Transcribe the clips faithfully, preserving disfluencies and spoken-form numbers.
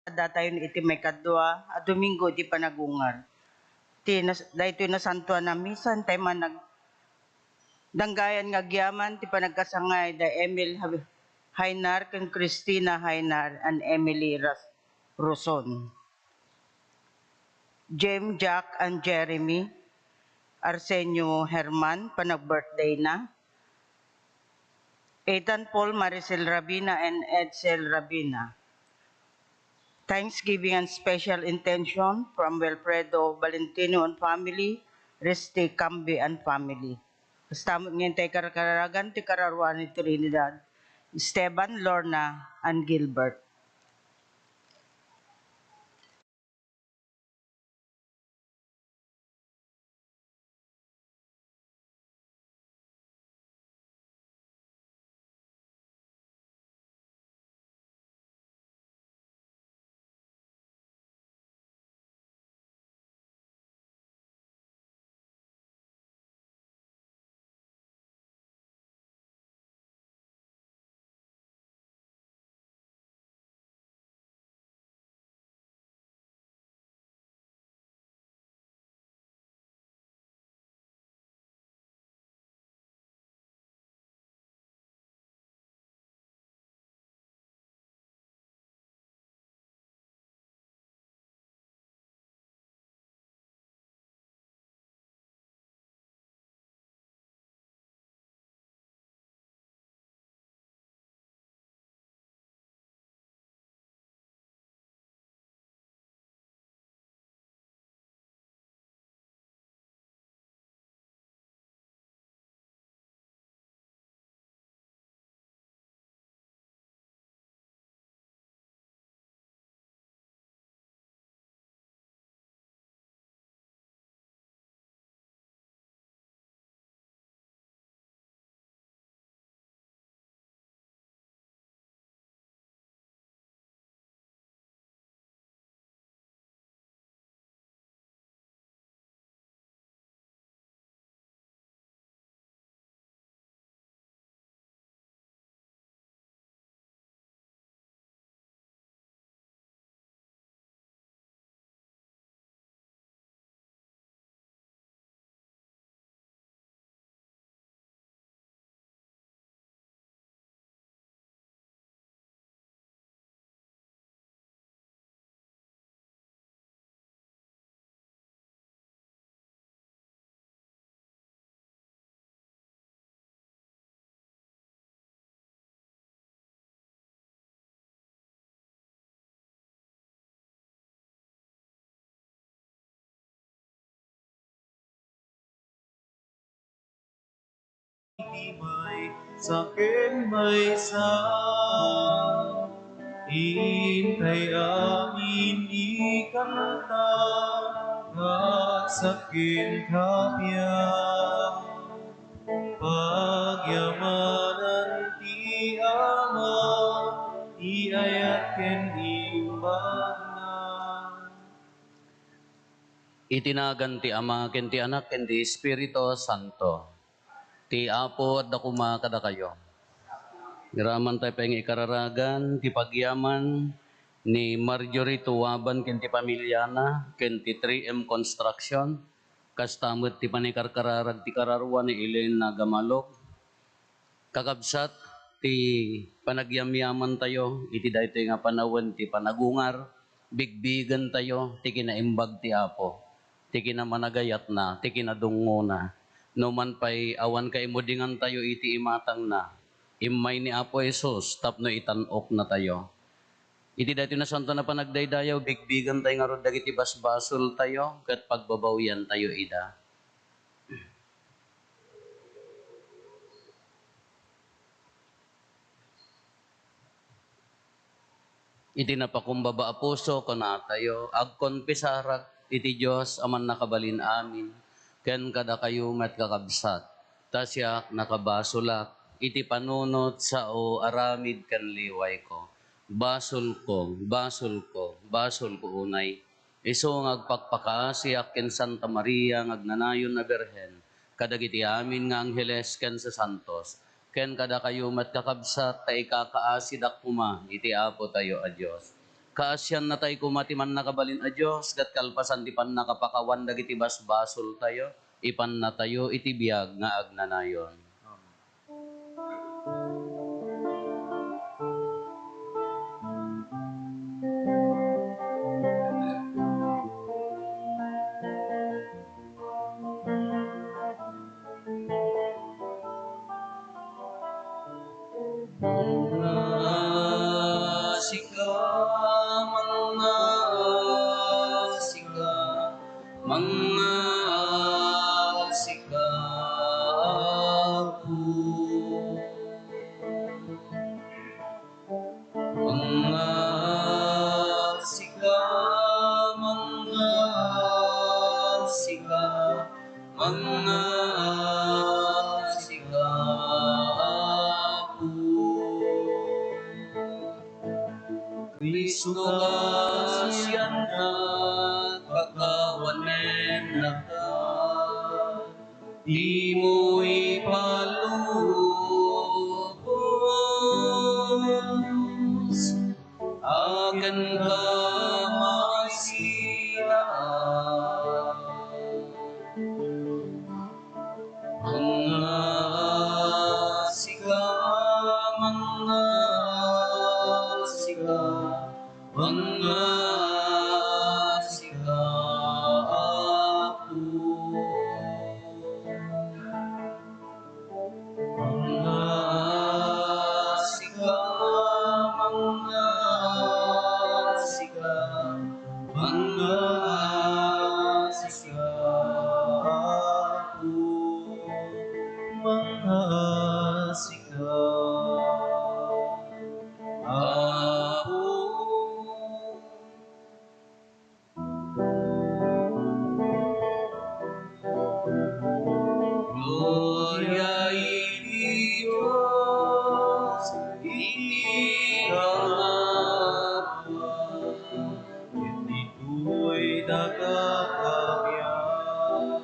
Addatayon iti maikadua a Domingo iti panagungar. Ti nas-, daytoy nasantuan a misa, intay man nag-, danggayan nga agyaman ti panagkasangay da Emil Hab-, Hainar ken Christina Hainar and Emily Ras-, Roson. Jim, Jack, and Jeremy, Arsenio Herman, panag-birthday na. Ethan Paul, Maricel Rabina, and Edsel Rabina. Thanksgiving and special intention from Wilfredo Valentino and family, Riste Cambe and family. Kasta met nga intay karkararagan ti kararuan ni Trinidad, Esteban, Lorna, and Gilbert. Iti maysa ken maysa, intay amin ikanta, nga agsak ken kabiit. Pagyamanan ti Ama, ti ayat ken imbagna. Iti nagan ti Ama, ken ti Anak, ken ti Espiritu Santo. Ti Apo adda koma kadakayo. Iraman tayo pay nga ikararagan ti pagyaman ni Marjorie Tuwaban ken ti pamiliana, ken ti three M Construction. Kasta met ti panikarkararag ti kararuan ni Elaine Nagamalog. Kakabsat, ti panagyamyamantayo iti daytoy nga panawen ti panagungar, bigbigentayo ti kinaimbag ti Apo, ti kinamanagayatna, ti kinadungngona. No man pay awan kaimudingantayo iti imatangna, immay ni Apo Jesus tapno itan-oknatayo. Iti daytoy nasanto a panagdaydayaw, bigbigentayo ngarud dagiti basbasoltayo ket pagbabawiantayo ida. Iti napakumbaba a puso, kunatayo, agkonfesarak iti Dios a mannakabalin amin, ken kadakayo met, kakabsat, ta siak nakabasolak iti panunot, sao, aramid ken liwayko. Basolko, basolko, basolko unay. Isu nga agpakpakaasiak ken Santa Maria nga agnanayon a Birhen, kadagiti amin nga angheles ken sasantos, ken kadakayo met, kakabsat, ta ikakaasidak koma iti Apotayo a Dios. Kaasiannatay koma ti mannakabalin a Dios, ket kalpasan ti pannakapakawan dagiti basbasoltayo, ipannatayo iti biag nga agnanayon. Mangngaasika, mangngaasika, mangngaasika, Apo. Mangngaasika, mangngaasika, mangngaasika, Apo. Kristo, kaasiannak, pakawanennaka. Dimo ipalubos a kenka masinag. Mangngaasika, mangngaasika, mangngaasika, Apo. Mangngaasika, mangngaasika, mangngaasika, Apo. Mangngaasika, Apo. Gloria iti Dios iti kangatoan, ket ditoy daga a biag.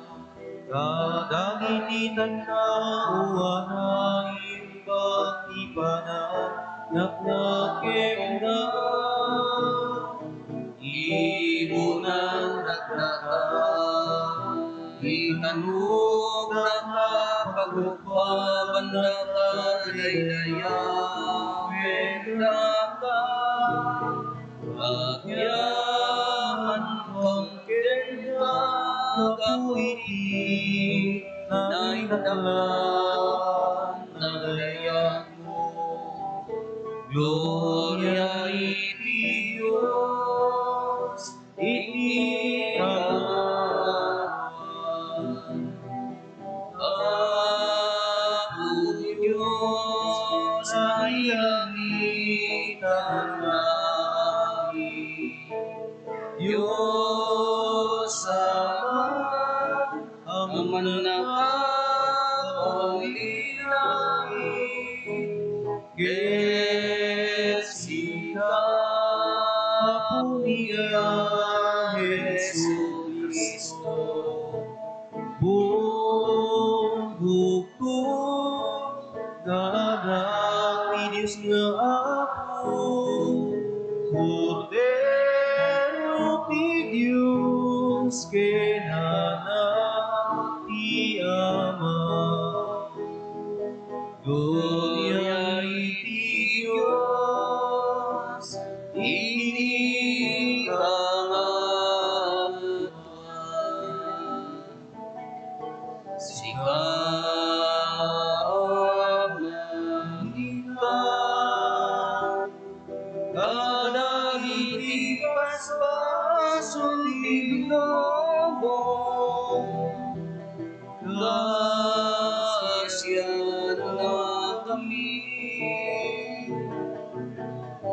Kadagiti tattao a naimbag ti panagnakanna kenka, ibunan dagdaka, itanogdaka, pagrugbabandaka, daydayawen daka. Agyaman kenka gapu iti naitdan a dayagmo. Gloria iti Dios iti kangatoan. Apo Dios a langit ken langit, Dios Ama a mannakabalin langit, ket sika, Apo, ni a Jesu-Cristo, buong bugto nga anak ti Dios nga Apo, Kordero ti Dios, ken Anak ti Ama. Gloria iti Dios iti kangatoan. Sika, Ama, ika kadagiti basbasol ti globo. Kaasiannakami.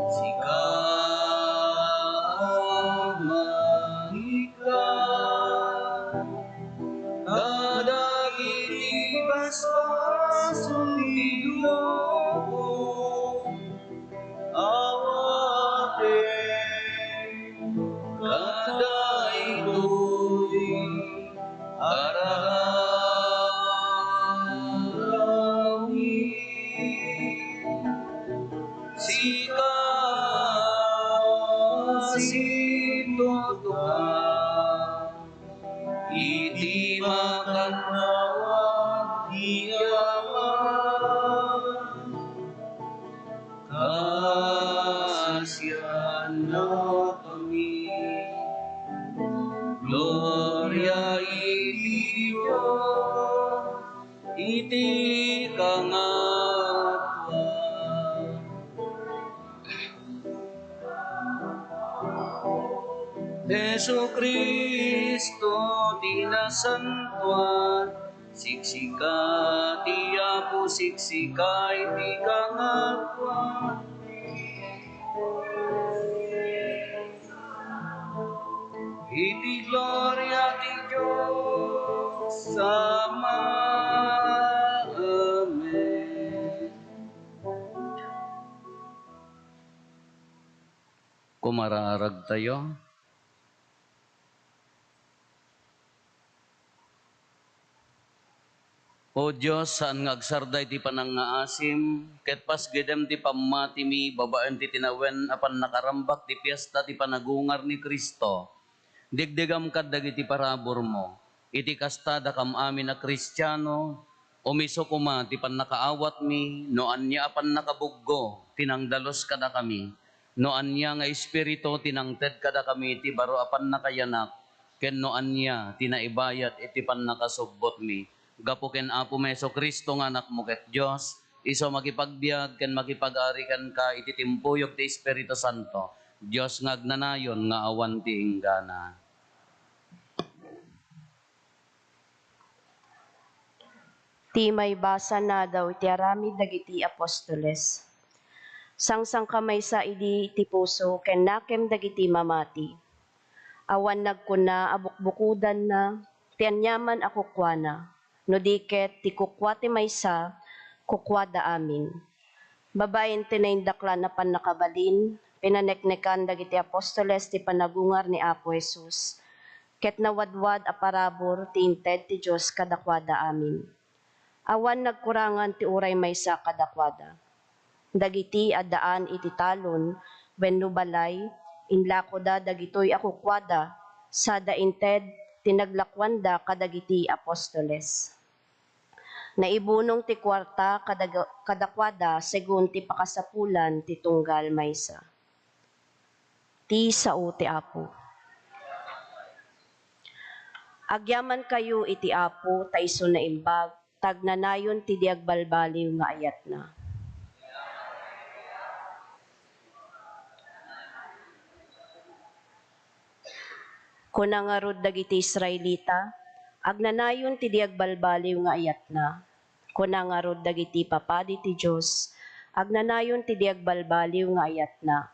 Sika, Ama, ika kadagiti basbasol ti globo. Awaten kadaytoy a aramid. Sika, Situtuka iti makannawan ti Ama. Kasiannakami. Gloria iti Dios iti kangatoan. Jesu-Cristo ti nasantoan, siksika ti Apo, siksika iti kangatoan. Iti gloria ti Dios Ama. Amen. Kumaraaragtayo. O Dios, saan nga agsarday ti panangngaasim, ket pasgidem ti pammatimi babaen ti tinawen a pannakarambak ti fiesta ti panagungar ni Cristo. Digdigam kad dagiti paraburmo. Iti kasta, dakam amin a Kristiano, umiso koma ti pannakaawatmi no ania a pannakabuggo ti nangdalus kadakami, no ania nga espiritu ti nangted kadakami ti baro a pannakayanak, ken no ania ti naibayad iti pannakasubbotmi. Gapu ken Apomi Jesu-Cristo nga Anakmo ket Dios, isu a makipagbiag ken makipag-ari kenka iti timpuyog ti Espiritu Santo, Dios nga agnanayon nga awan ti inggana. Ti maibasa nadaw iti aramid dagiti apostoles. Sangsangka maysa idi ti puso ken nakem dagiti mamati. Awan nagkuna a bukbukodanna ti aniaman a kukuana, no di ket ti kukua ti maysa, kukuada amin. Babaen ti naindaklan a pannakabalin, pinaneknekan dagiti apostoles ti panagungar ni Apo Jesus, ket nawadwad a parabur ti inted ti Dios kadakuada amin. Awan nagkurangan ti uray maysa kadakuada. Dagiti addaan iti talon wenno balay, inlakoda dagitoy a kukuada, sada inted ti naglakuanda kadagiti apostoles. Naibunong ti kuarta kadag-, kadakuada segun ti pakasapulan ti tunggal maysa. Ti sao ti Apo. Agyamankayo iti Apo ta isu naimbag, ta agnanayon ti di agbalbaliw nga ayatna. Kuna ngarud dagiti Israelita, agnanayon ti di agbalbaliw nga ayatna. Kuna ngarud dagiti papadi ti Dios, agnanayon ti di agbalbaliw nga ayatna.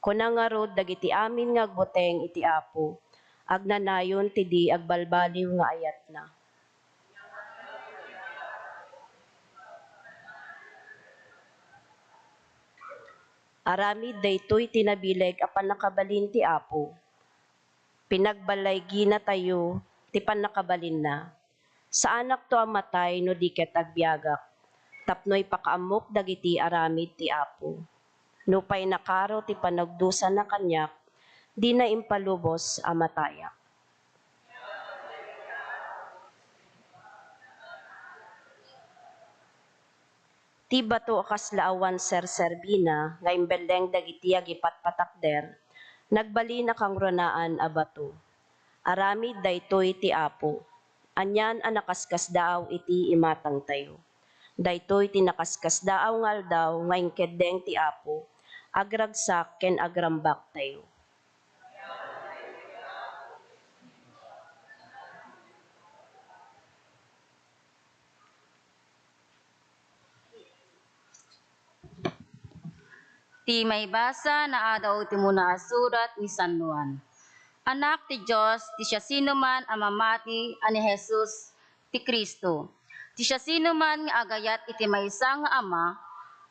Kuna ngarud dagiti amin nga agbuteng iti Apo, agnanayon ti di agbalbaliw nga ayatna. Aramid daytoy ti nabileg a pannakabalin ti Apo. Pinagballayginatayo ti pannakabalinna. Saanakto a matay no di ket agbiagak, tapno ipakaammok dagiti aramid ti Apo. Nupay nakaro ti panagdusana kaniak, dina impalubos a matayak. Ti bato a kasla awan serserbina nga imbelleng dagiti agipatpatakder, nagbalin a kangrunaan a bato. Aramid daytoy ti Apo. Anian a nakaskasdaaw iti imatangtayo. Daytoy ti nakaskasdaaw nga aldaw nga inkeddeng ti Apo, agragsak ken agrambaktayo. Ti maibasa naadaw iti muna a surat ni San Juan. Anak ti Dios ti siasinoman a mamati a ni Jesus ti Cristo. Ti siasinoman nga agayat iti maysa nga ama,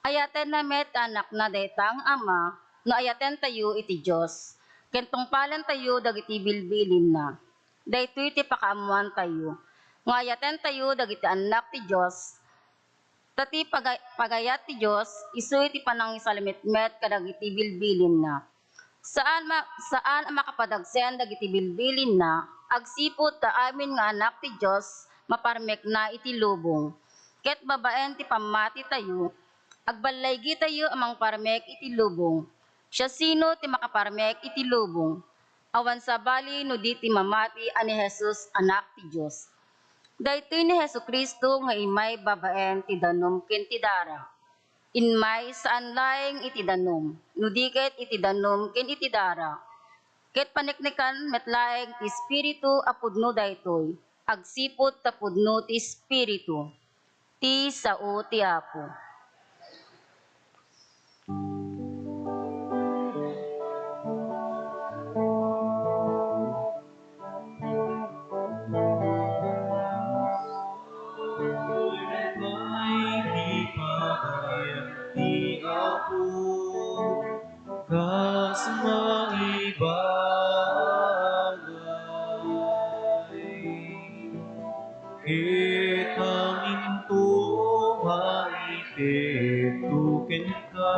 ayatenna met ti anakna dayta nga ama no ayatentayo iti Dios, ken tungpalantayo dagiti bilbilinna. Daytoy ti pakaammoantayo, nga ayatentayo dagiti annak ti Dios, ta ti paga-, pagayat ti Dios, isu ti panangisalimitmet kadagiti bilbilinna. Saan ma-, saan a makapadagsen dagiti bilbilinna, agsipud ta amin nga anak ti Dios, maparmekna iti lubong. Ket babaen ti pammatitayo, agballaygitayo a mangparmek iti lubong. Siasino ti makaparmek iti lubong? Awan sabali no di ti mamati a ni Jesus, Anak ti Dios. Daytoy ni Jesu-Cristo nga immay babaen ti danum ken ti dara. Immay saan laeng iti danum, no di ket iti danum ken iti dara. Ket paneknekan met laeng ti Espiritu a pudno daytoy, agsipud ta pudno ti Espiritu. Ti sao ti Apo. Ti Apo, kas maibalay, ket aminto maitedto kenka.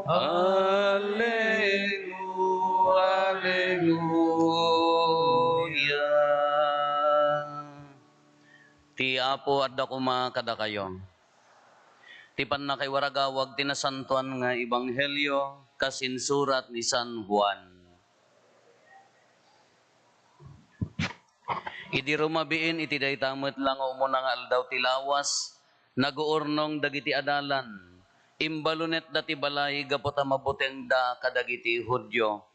Alleluia, alleluia. Ti Apo adda koma kadakayo. Ti pannakaiwaragawag ti nasantoan nga ebanghelio kas insurat ni San Juan. Idi rumabiin iti dayta met la nga umuna nga aldaw ti lawas, naguurnong dagiti adalan. Imbalunetda ti balay gapu ta mabutengda kadagiti Judio.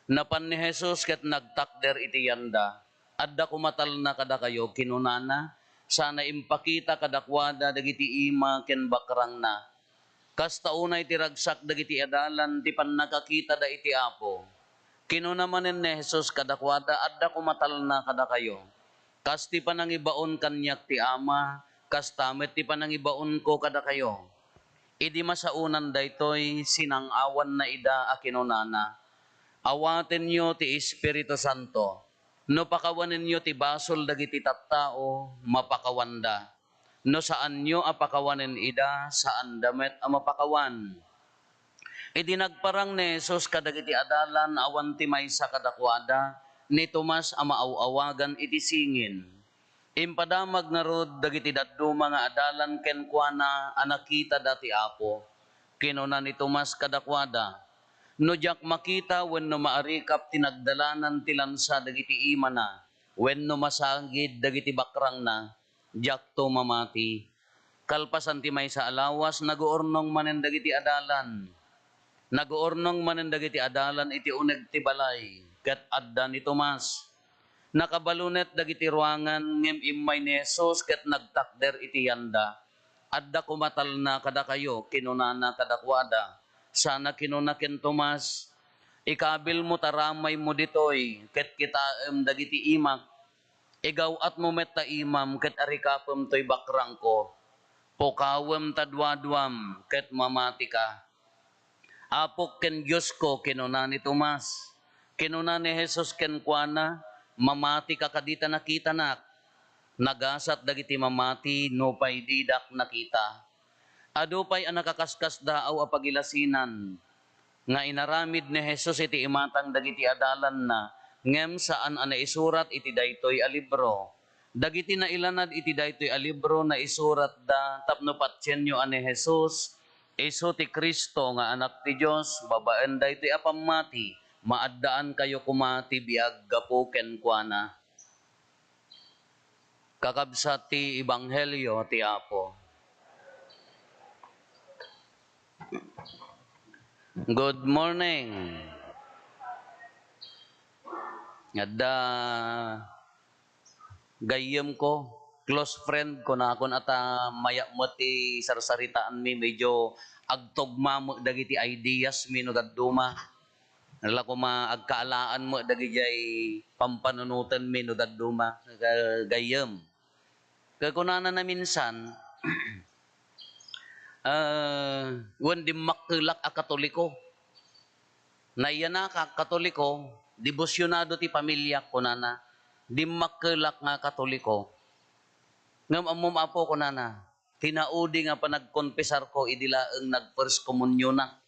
Napan ni Jesus ket nagtakder iti yanda. "Adda koma talna kadakayo," kinunana, sana impakita kadakuada dagiti ima ken bakrangna. Kasta unay ti ragsak dagiti adalan ti pannakakitada iti Apo. Kinuna manen ni Jesus kadakuada, "Adda koma talna kadakayo. Kas ti panangibaon kaniak ti Ama, kasta met ti panangibaonko kadakayo." Idi masaonan daytoy, sinang-awanna ida a kinunana, "Awatenyo ti Espiritu Santo. No pakawanenyo ti basol dagiti tattao, mapakawanda. No saanyo a pakawanen ida, saanda met a mapakawan." Idi nagparang ni Jesus kadagiti adalan, awan ti maysa kadakuada, ni Tomas a maaw-awagan iti singin. Impadamag ngarud dagiti dadduma nga adalan kenkuana a nakitada ti Apo. Kinuna ni Tomas kadakuada, "No diak makita wenno maarikap ti nagdalanan ti lansa dagiti imana, wenno masagid dagiti bakrangna, diakto mamati." Kalpasan ti maysa a lawas, naguurnong manen dagiti adalan. Naguurnong manen dagiti adalan iti uneg ti balay, ket adda ni Tomas. Nakabalunet dagiti ruangan, ngem immay ni Jesus ket nagtakder iti yanda. "Adda koma talna kadakayo," kinunana kadakuada. Sana kinuna ken Tomas, "Ikabilmo ta ramaymo ditoy, ket kitaem dagiti imak. Igaw-atmo met ta imam, ket arikapem toy bakrangko. Pukawem ta duaduam, ket mamatika." "Apok ken Diosko," kinuna ni Tomas. Kinuna ni Jesus kenkuana, "Mamatika kadi ta nakitanak? Nagasat dagiti mamati nupay didak nakita." Adu pay a nakaskaskasdaaw a pagilasinan nga inaramid ni Jesus iti imatang dagiti adalanna, ngem saan a naisurat iti daytoy a libro. Dagiti nailanad iti daytoy a libro naisuratda tapno patienyo a ni Jesus isu ti Cristo nga Anak ti Dios. Babaen daytoy a pammati, maaddaankayo koma ti biag gapu kenkuana. Kakabsat ti Ebanghelio ti Apo. Good morning. Adda gayyemko, close friend ko, nakon ata mayat met ti sarsaritaanmi, medyo agtugma met dagiti ideas mi no dadduma. La koma agkaalaan met dagidiay pampanunotenmi no dadduma, ga-, gayyem. Ket kunana naminsan, ah, wen dimmakkelak a Katoliko. Naiyanakak Katoliko, debosyonado ti pamiliak, kunana. Dimmakkelak nga Katoliko. Ngem ammom, Apo, kunana, tinaudi nga panagkonfesarko idi laeng nag-first communionak.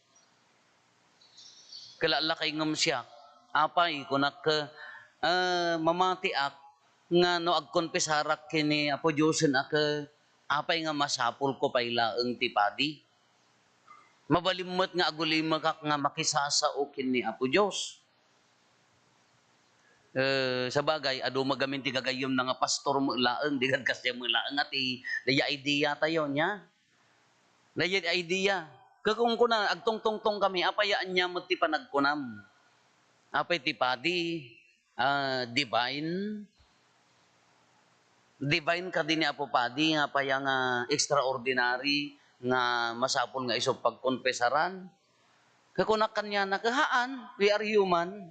Ket la-, lakay ngem siak. Apay, kunak, eh, mamatiak nga no agkonfesarak ken ni Apo Diosen a ket apay nga masapulko pay laeng ti padi? Mabalin met nga agulimekak nga makisasao ken ni Apo Dios. Eh, sabagay, adu met gamin ti gagayyemna nga pastor met laeng, di ket kasdiay met laeng a ti, daydiay idea tayo, nia? Daydiay idea. Ket kunkuna, agtungtungtong kami, apay a ania met ti panagkunam? Apay ti padi, ah, divine? Divine kadi ni Apo Padi nga apay a nga extraordinary nga masapul nga isu pagkonfesaran? Ket kunak kaniana, ket haan, we are human.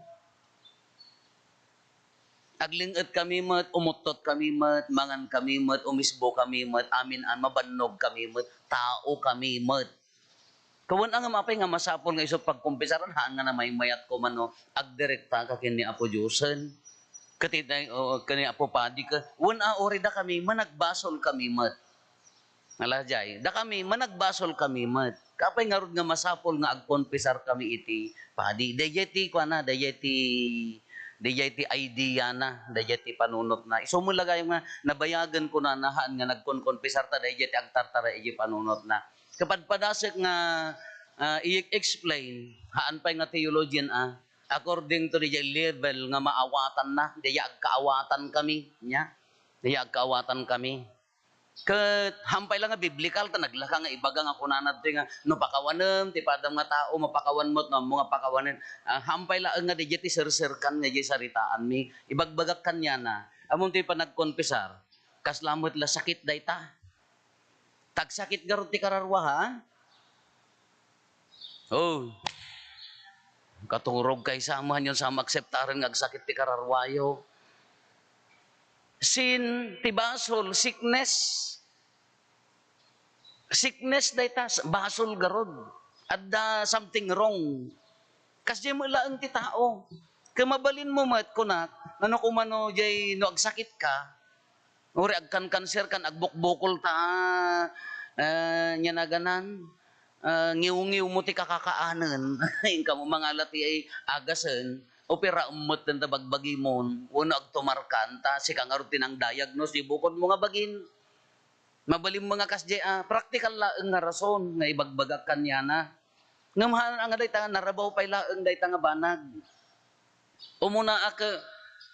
Agling-et kami met, umuttot kami met, mangan kami met, umisbo kami met, amin a mabannog kami met, tao kami met. Ket wen a ngem apay nga masapul nga isu pagkonfesaran, haan nga namaymayatko man no agdirekta ka ken ni Apo Diosen. Ket itay, o, ken ni Apo Padi ket, wen a uray dakami, managbasol kami met. Nalajay, dakami, managbasol kami met. Kaapay ngarud nga masapul nga agkonfesar kami iti padi. Dayjay ti kuana, dayjay ti, dayjay ti idea na, dayjay ti panunot na. Isu met la gayam nga nabayagen kunana, haan nga nagkonkonfesar ta, dayjay ti agtartara iti panunot na. Kapadpadasek nga, ah, i-explain, haan pay nga theologian, ah, according to the level nga maawatan na, dayjay agkaawatan kami, nia? Dayjay agkaawatan kami. Ket hampay la nga biblikal ta naglaka nga ibaga nga kunana ditoy nga, "No pakawanem ti padam nga tao, mapakawan met no ammo nga pakawanen." Ah, hampay laeng nga dayjay ti serserkan nga dayjay saritaanmi. Ibagbagak kaniana, ammom ti panagkonfesar, kasla met la sakit dayta. Tagsakit garud ti kararua, ha? Oh. Katurog kay sa, haan yo sa maakseptaren nga agsakit ti kararuayo. Sin, ti basol, sickness. Sickness dayta, s-, basol garud. Adda something wrong. Kasdiay met laeng ti tao. Ket mabalinmo met, kunak, no, no kumano jay, no agsakitka, uray agkankanserkan, agbukbukol ta, eh, nia naganan, eh, ngiwngiwmo ti kakakaanen. Inka mo mangala ti agasen, operaem metten ta bagbagimon, wenno agtumarkan, ta sika ngarud ti nang-diagnose ti bukodmo nga bagin. Mabalinmo nga kasdiay a, praktikal laeng nga rason nga ibagbagak kaniana. Ngem haan a nga dayta nga narabaw pay laeng dayta nga banag. Umuna a ke-,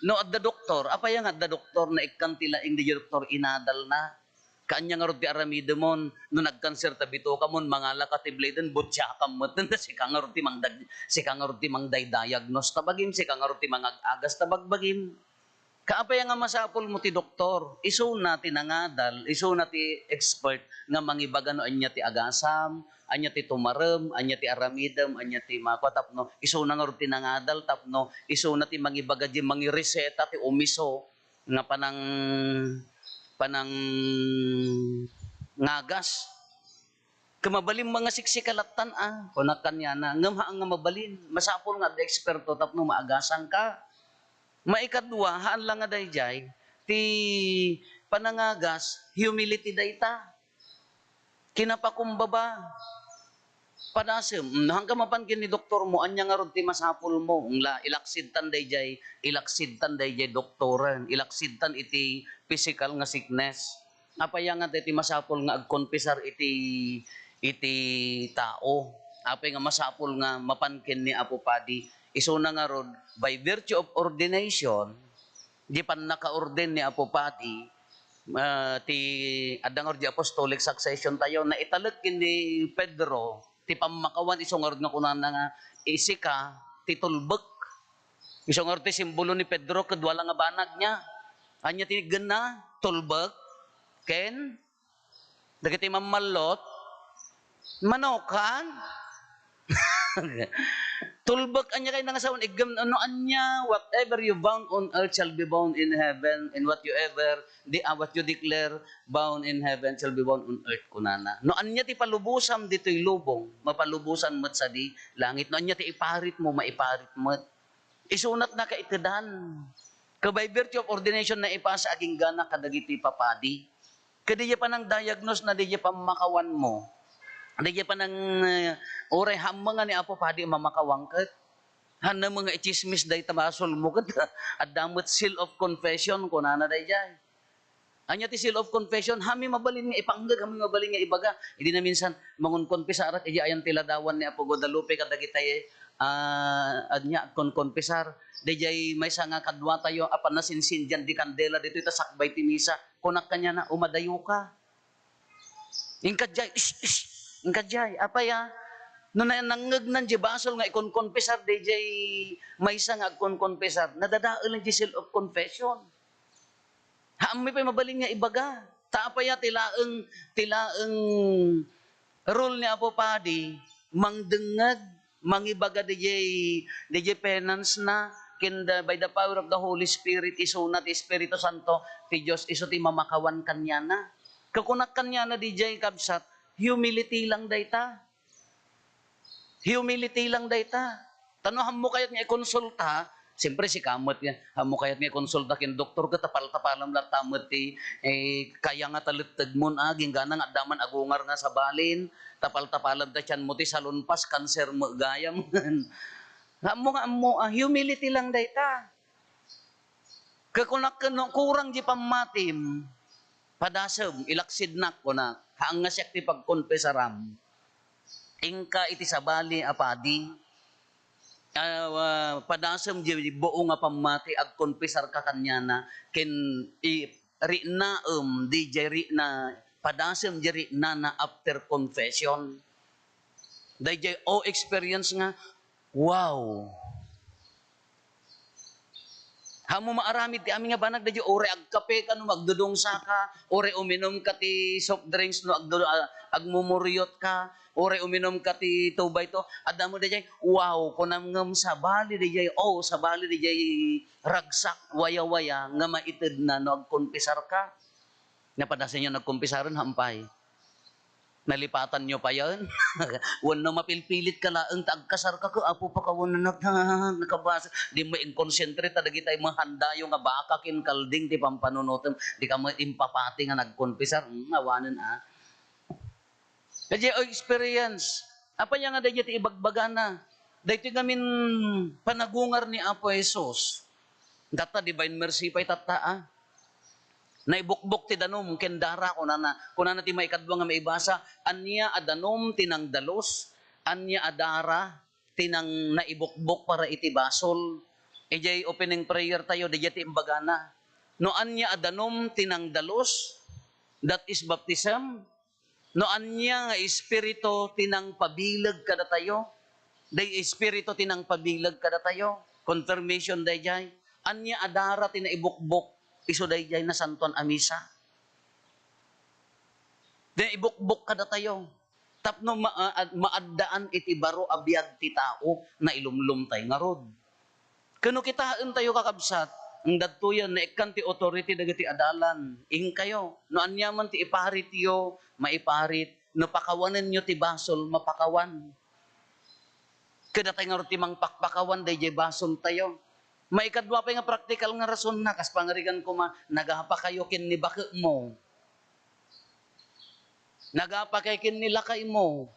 no adda doktor, apay a nga adda doktor, naikkan ti laing dayjay doktor, inadalna. Kaanya ngarud ti aramidemon, no nagkanser ta bitokamon, mangalaka ti blade-en, butsiakam metten, ta sika ngarud ti mangdag-, sika ngarud ti mangdaydiagnose ta bagim, sika ngarud ti mangag-agas ta bagbagim. Kaapay nga masapulmo ti doktor? Isuna ti nangadal, isuna ti expert nga mangibaga no ania ti agasam, ania ti tumarem, ania ti aramidem, ania ti makua tapno isuna ngarud ti nangadal tapno isuna ti mangibaga diay mangireseta ti umiso nga panang-, panangngagas. Ket mabalin nga siksika lattan a, kunak kaniana, ngem haan nga mabalin, masapul nga adda eksperto tapno maagasanka. Maikadua, haan la nga daydiay, ti panangagas, humility dayta. Kinapakumbaba. Padasem, mm, haanka mapan ken ni doktormo, ania ngarud ti masapulmo? Ngem la, ilaksidtan daydiay, ilaksidtan daydiay doktoren, ilaksidtan iti physical nga sickness. Apay a nga daytoy masapul nga agkonfesar iti, iti tao? Apay nga masapul nga mapan ken ni Apo Padi? Isuna ngarud, by virtue of ordination, di pannakaorden ni Apo Padi, ah, ti, adda ngarud di apostolic succession tayo, naitalek ken ni Pedro ti pammakawan, isu ngarud nga kunana nga, "Isika ti tulbek." Isu ngarud ti simbolo ni Pedro, kadua la nga banag niya. Ania ti iggenna? Tulbek ken dagiti mammallot, manok, haan? Tulbek, ania kay nangasawan, iggem, no ania, "Whatever you bound on earth shall be bound in heaven, and what you ever, di, ah, what you declare bound in heaven shall be bound on earth," kunana. No ania ti palubosam ditoy lubong, mapalubosan met sadi langit. No ania ti iparitmo, maiparit met. Isunat nakaitedan. Ket by virtue of ordination, naipasa agingganak kadagiti papadi. Ket daydiay panang-diagnose na, daydiay pammakawanmo. Daydiay panang, eh, uray hammengan ni Apo Padi mamakawan ket. Hanna mo nga itsismis dayta basolmo ket adda met seal of confession, kunana daydiay. Ania ti seal of confession? Haanmi mabalin nga ipangngeg, haanmi mabalin nga ibaga. Idi naminsan, mangonkonpesarak idiay ayan ti ladawan ni Apo Guadalupe kadagitay, ah, ania, agkonkonpesar. Daydiay maysa nga kaduatayo a panasinsindian di kandela ditoy ta sakbay ti misa. Kunak kaniana, "Umadayoka." Inkadiay, "Ish, ish." Inkadiay, apay a? No na-, nangngegnan di basol nga ikonkonpesar daydiay maysa nga agkonkonpesar, nadadael di seal of confession. Haanmi pay mabalin nga ibaga. Ta apay a ti laeng, ti laeng role ni Apo Padi, mangdengngeg, mangibaga diay, diay penance na, ken the, by the power of the Holy Spirit, isuna ti Espiritu Santo, ti Dios, isu ti mamakawan kaniana. Kakunak kaniana diay, kabsat, humility lang dayta. Humility lang dayta. Ta no, haanmo kayat nga ikonsulta, siyempre, sika met nga, haanmo kayat nga ikonsulta ken doktor ket tapal-tapalam latta met ti, eh, kaya nga talettegmon, ah, inggana nga adda man agungar nga sabalin, tapal-tapalam ta tianmo ti salunpas, kanser met gayam. Haanmo nga ammo, ah, humility lang dayta. Kakunak ken no, kurang di pammatim, padasem, ilaksidnak, kunak, haan nga siak ti pagkonpesaram. Inka iti sabali a padi, ah, padasem di buo nga pammati, agkonpesarka kaniana, ken i-, riknaem, di jay rikna, padasem di riknana after confession. Dayjay, oh, experience nga, wow! Haanmo maaramid ti amin nga banag dayjay, uray agkapeka no agdudungsaka, uray uminumka ti soft drinks no agdu-, a-, agmumuriot ka, uray uminumka ti two by two. Adda met dayjay, wow, kunam ngem sabali dayjay, oh, sabali dayjay ragsak, wayawaya nga maitedna no agkonpesarka. Napadasenyo nagkonpesaren, haan pay. Nalipatanyo payen? Wenno mapilpilitka laeng ta agkasarka ket, "Apo, pakawanenak," nakabasa. Di met inkonsentre ta dagitay met handayo nga baka ken kalding ti pampanunotem. Dika met impapati nga nagkonpesar. Hmm, awanen, ah. Dayjay experience. Apay nga dayjay ti ibagbagana? Daytoy ngamin panagungar ni Apo Jesus. Tatta, divine mercy pay tatta, ah. Naibukbok ti danum ken dara, kunana. Kunana ti maikadua nga maibasa, "Ania a danum ti nangdalus, ania a dara ti nang naibukbok para iti basol." Idiay opening prayer tayo, dayjay ti imbagana. No ania a danum ti nangdalus, that is baptism. No ania nga espiritu ti nangpabileg kadatayo, day espiritu ti nangpabileg kadatayo, confirmation dayjay. Ania a dara ti naibukbok, isu dayjay nasantoan a misa. Naibukbok kadatayo. Tapno ma-, a-, maaddaan iti baro a biag ti tao, nailumlomtay ngarud. Ken no kitaentayo, kakabsat, nga adtoyen, naikkan ti authority dagiti adalan, inkayo. No aniaman ti iparityo, maiparit. No pakawanenyo ti basol, mapakawan. Kadatay ngarud ti mangpakpakawan dayjay basoltayo. Maikadua pay nga praktikal nga rasonna, kas pangarigan koma, nagapakayo ken ni baketmo. Nagapakay ken ni lakaymo.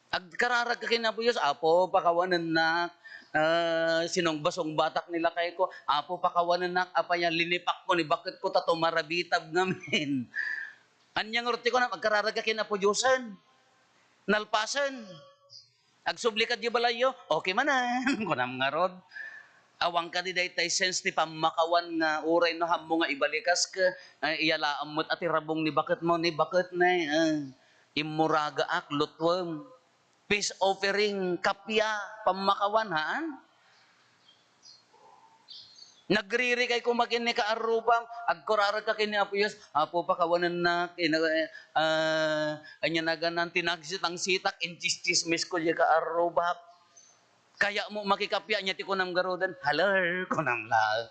Agkararagka ken Apo Dios, "Apo, pakawanennak, ah, sinungbasungbatak ni lakayko. Apo, pakawanennak, apay a linipakko ni baketko ta tumarabitab ngamin." Ania ngarud ti kunam, agkararagka ken Apo Diosen. Nalpasen. Agsubli ka diay balayyo, "Okay manen," kunam ngarud. Awan kadi daytay sense ti pammakawan nga uray no hammo nga ibalikas ket, eh, iyalaam met a ti rabong ni baketmo, ni baket ne, eh, immuragaak, lutuem. Peace offering, kappia, pammakawan, haan? Nagririkay koma ken ni kaarrubam, agkuraragka ken ni Apo Dios, "Apo, pakawanennak," ina-, ah, ania naganan, tinagsit-angsitak, intsistsismisko diay kaarrubak. Kayatmo makikappia, ania ti kunam ngaruden? "Hello," kunam laeng.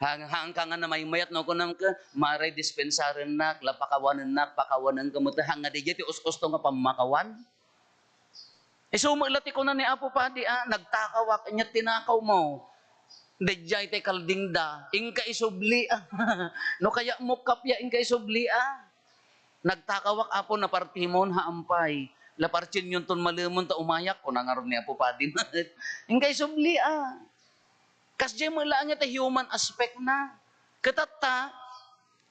Hang-, haanka nga namaymayat no kunam ket, "Maray dispensarennak, la pakawanennak, pakawanenka met," haan nga dayjay ti us-usto nga pammakawan. Isu met la ti kuna ni Apo Padi, ah, "Nagtakawak, ania tinakawmo?" "Dayjay tay kaldingda." "Inka isubli, ah." "No kayatmo kappia, inka isubli, ah." "Nagtakawak, Apo, napartimon." "Haan pay. Lapartienyon ton malemon ta umayak, kuna ngarud ni Apo Padi met. Inkay subli, a. Kasdiay met laeng iti human aspect na. Ket tatta,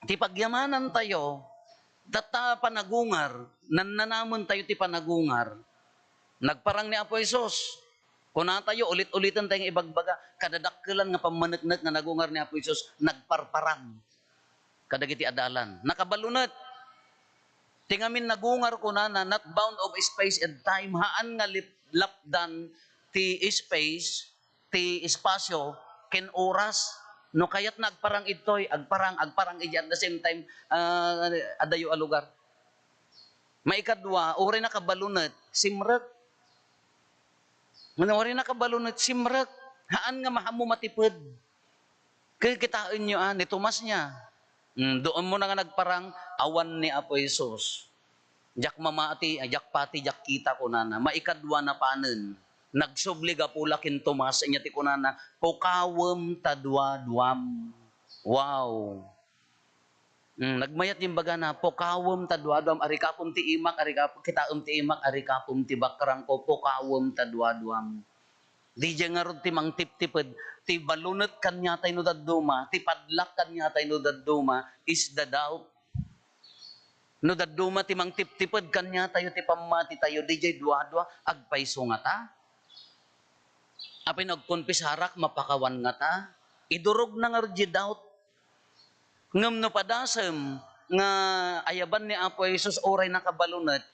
ti pagyamanantayo, tatta panagungar, nannanamentayo ti panagungar. Nagparang ni Apo Jesus. Kunatayo, ulit-uliten tayo nga ibagbaga, kadadakkelan nga pammaneknek nga nagungar ni Apo Jesus, nagparparang kadagiti adalan. Nakabalunet. Ti ngamin nagungar, kunana, not bound of space and time, haan nga lip-, lapdan ti space, ti espasyo, ken oras. No kayatna agparang idtoy, agparang, agparang idi at the same time, ah, adayo a lugar. Maikadua, uray nakabalunet, simrek. Ngem uray nakabalunet, simrek. Haan nga mahammo matiped. Kikitaenyo, a, ni Tomas niya. Mm, doon mo na nga nagparang, awan ni Apo Jesus. Diak mamati, ay, diak pati, diak kita, kunana. Maikadua na panen. Nagsubli gapu la ken Tomas, inya ti kunana, "Pukawem ta duaduam." Wow! Mm, nagmayat yung bagana, "Pukawem ta duaduam, arikapom ti imak, arikap-, kitaem ti imak, arikapom ti bakrangko, pukawem ta duaduam." Didiay ngarud ti mangtiptiped, ti balunet kaniatayo no dadduma, ti padlak kaniatayo no dadduma is the doubt. No dadduma ti mangtiptiped kaniatayo ti pammatitayo, didiay duadua, agpayso ngata? Apay no agkonfesarak, mapakawan ngata? Idurogna ngarud diay doubt. Ngem no padasem nga ayaban ni Apo Jesus uray nakabalunet,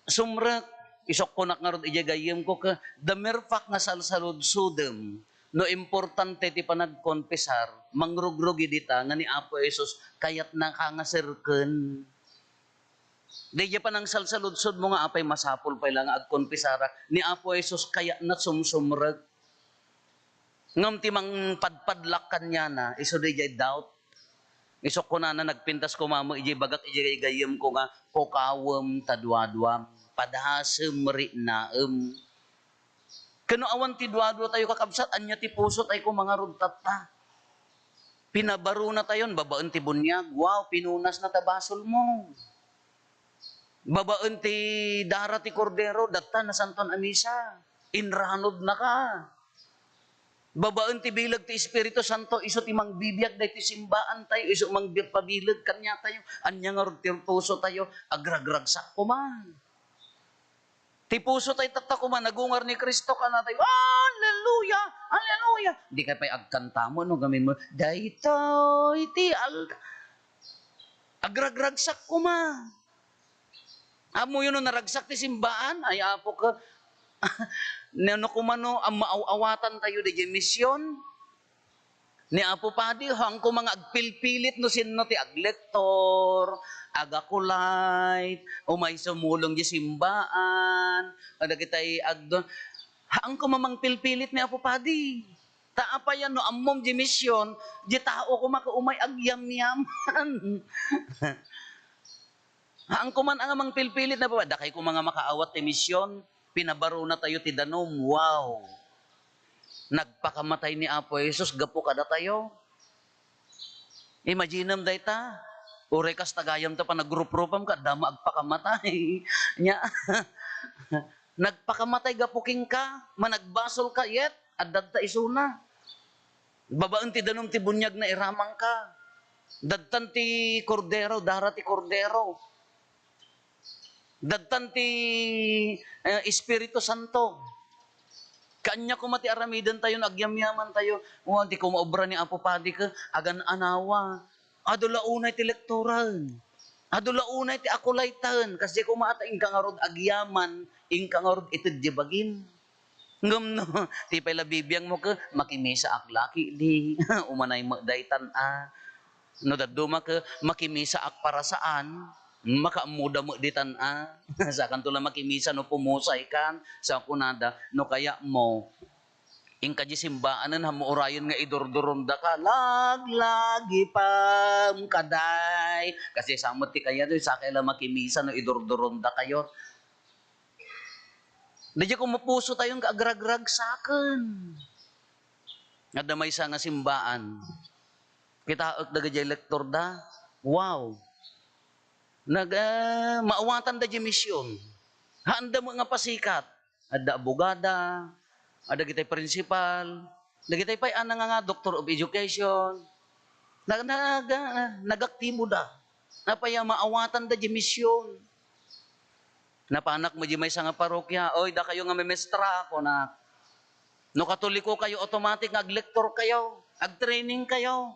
sumrek, isukkonak ngarud idiay gayyemko ket the mere fact nga salsaludsodem, no importante ti panagkonfesar, mangrugrugi dita nga ni Apo Jesus kayatnaka nga serken. Daydiay panangsalsaludsodmo nga apay masapul pay la nga agkonfesarak, ni Apo Jesus kayatna sumsumrek. Ngem ti mangpadpadlak kaniana, isu daydiay doubt. Isu kunana, nagpintas koma met idiay bagak idiay gayyemko nga, "Pukawem ta duaduam, padasem riknaem." Ken no awan ti duaduatayo, kakabsat, ania ti pusotayo koma ngarud tatta? Pinabarunatayon babaen ti buniag, wow, pinunasna ta basolmo. Babaen ti dara ti Kordero, datta, nasantoan a misa. Inranodnaka. Babaen ti bileg ti Espiritu Santo, isu ti mangbibiag daytoy simbaantayo, isu mangbiag pabileg kaniatayo. Ania ngarud ti pusotayo? Agragragsak koma. Ti pusotayo tatta koma, nagungar ni Cristo kanatayo, "Alleluia! Alleluia!" Di ka pay agkanta mo, no, gamin mo, "Daytoy ti al-," agragragsak koma. Ammoyo no naragsak ti simbaan, ay, Apo, ka, no, no, kumano, am-, maaw-awatantayo diay mision ni Apo Padi, haanko man nga agpilpilit no sinno ti aglektor, agakulay, umay sumulong diay simbaan, kadagitay agdon. Haanko man mangpilpilit ni Apo Padi. Ta apayan no ammom diay mision, diay tao koma ket umay agyamyaman. Haanko man nga mangpilpilit na ba? Dakay koma nga makaawat ti mision, pinabarunatayo ti danum. Wow! Nagpakamatay ni Apo Jesus gapu kadatayo. Imaginem dayta, uray kasta gayam ta panagruprupam, ket adda met agpakamatay. Nya, nagpakamatay gapu kenka, managbasolka, yet, adda ta isuna. Babaen ti danum ti buniagna, iramangka. Dadtan ti Kordero, dara ti Kordero. Dadtan ti, eh, Espiritu Santo. Kaanya koma ti aramidentayo no agyamyamantayo. O, di koma obra ni Apo Padi ket agan-anawa. Adu la unay ti lektoran. Adu la unay ti akulaytan. Kasdiay koma ta inka ngarud agyaman, inka ngarud ited diay bagim. Ngem no, ti pay la bibiangmo ket, "Makimisaak la ket di, umanay met daytan a." No dadduma ket, "Makimisaak para saan," makaammoda met ditan a. Sakanto la makimisa no pumusaykan, sa kunada, "No kayatmo, inka diay simbaanen, haanmo urayen nga idurdurondaka, laglagipem kaday." Kasdiay sa met ti kayat, sakay la makimisa no idurdurondakayo. Daydiay koma pusotayon nga agragragsaken. Adda maysa nga simbaan. Kitaek dagiti lektorda. Wow! Nag-, ah, maawatanda diay mision. Haanda met nga pasikat. Adda abogada, adda dagiti principal, dagiti pay a nanganga Doctor of Education. Nag-, nag-, nagaktibo da. Apay a maawatan da di mision. Napanak met di maysa nga parokya, "Oy, dakayo nga memestra," kunak. "No Katoliko kayo, automatic nga aglector kayo, agtraining kayo.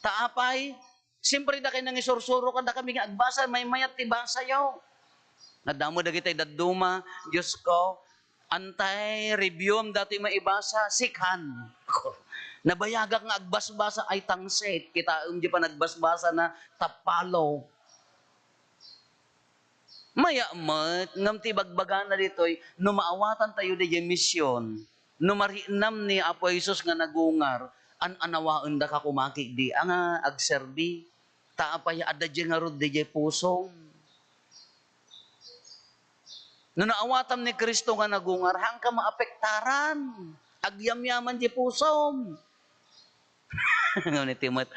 Ta apay, siyempre, dakay nangisursuro kadakami nga agbasa, maymayat ti basayo." Adda met dagiti dadduma, "Dios ko, antay, review-am datoy maibasa, sikan." Nabayagak nga agbasbasa, ay tangsit, kitaem di panagbasbasana, tapalo. Mayat met, ngem ti ibagbagana ditoy, no maawatantayo daydiay mision, no mariinam ni Apo Jesus nga nagungar, an-anawaendaka koma ketdi a nga agserbi. Ta apay a daydiay ngarud daydiay pusom. No naawatam ni Cristo nga nagungar, haanka maapektaran. Agyamyaman di pusom. Ngem ni Timot,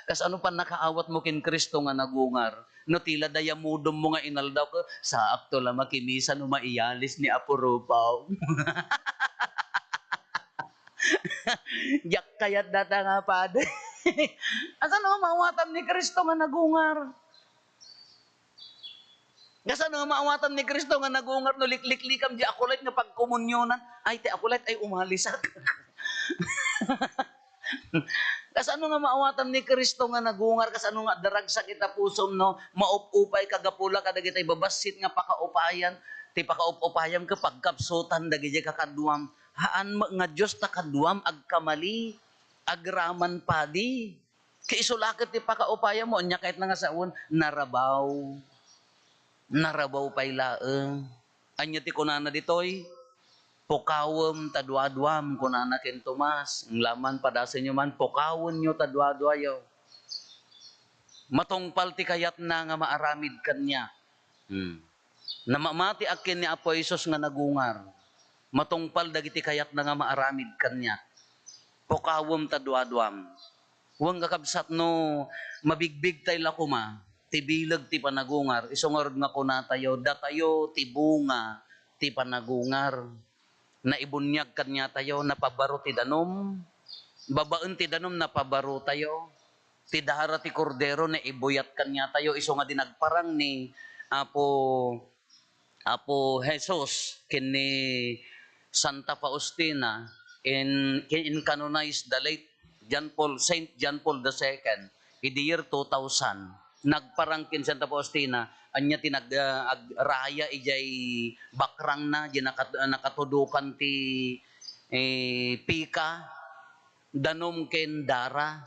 kasano pannakaawatmo ken Cristo nga nagungar? No tila dayamudemmo nga inaldaw ket, "Saakto la makimisa no maiyalis ni Apo Rufo." Diak kayat data nga padi. Kasano nga maawatam ni Cristo nga nagungar? Kasano nga maawatam ni Cristo nga nagungar no likliklikam di akulit nga pagkomunionan? Ay, ti akulit ay umalisak. Kasano nga maawatam ni Cristo nga nagungar? Kasano nga daragsak ita pusom no maup-upay kagapula kadagiti babassit nga pakaupayan? Ti pakaup-upayam ket pagkapsutan dagiti kakaduam. Haan met nga Dios ta kaduam agkamali, agraman padi. Ket isu la ket ti pakaupayammo, ania kayatna nga sawen? Narabaw. Narabaw pay laeng. Ania ti kunana ditoy? "Pukawem ta duaduam," kunana ken Tomas. Ngem la man, padasenyo man, pukawenyo ta duaduayo. Matungpal ti kayatna nga maaramid kaniak. Hmm. Namamatiak ken ni Apo Jesus nga nagungar. Matungpal dagiti kayatna nga maaramid kaniak. Pukawem ta duaduam. Wen, kakabsat, no mabigbigtay la koma ti bileg ti panagungar, isu ngarud nga kunatayo, datayo ti bunga ti panagungar. Naibuniag kaniatayo, napabaro ti danum. Babaen ti danum, napabarotayo. Ti dara ti Kordero, naibuyat kaniatayo. Isu nga di nagparang ni Apo, Apo Jesus ken ni Santa Faustina in, in canonize the late John Paul, Saint John Paul the Second, idi year two thousand, nagparang ken Santa Faustina, ania ti nag-, ah, agraya idiay bakrangna, di nakat-, nakatudokan ti, eh, pika, danum ken dara.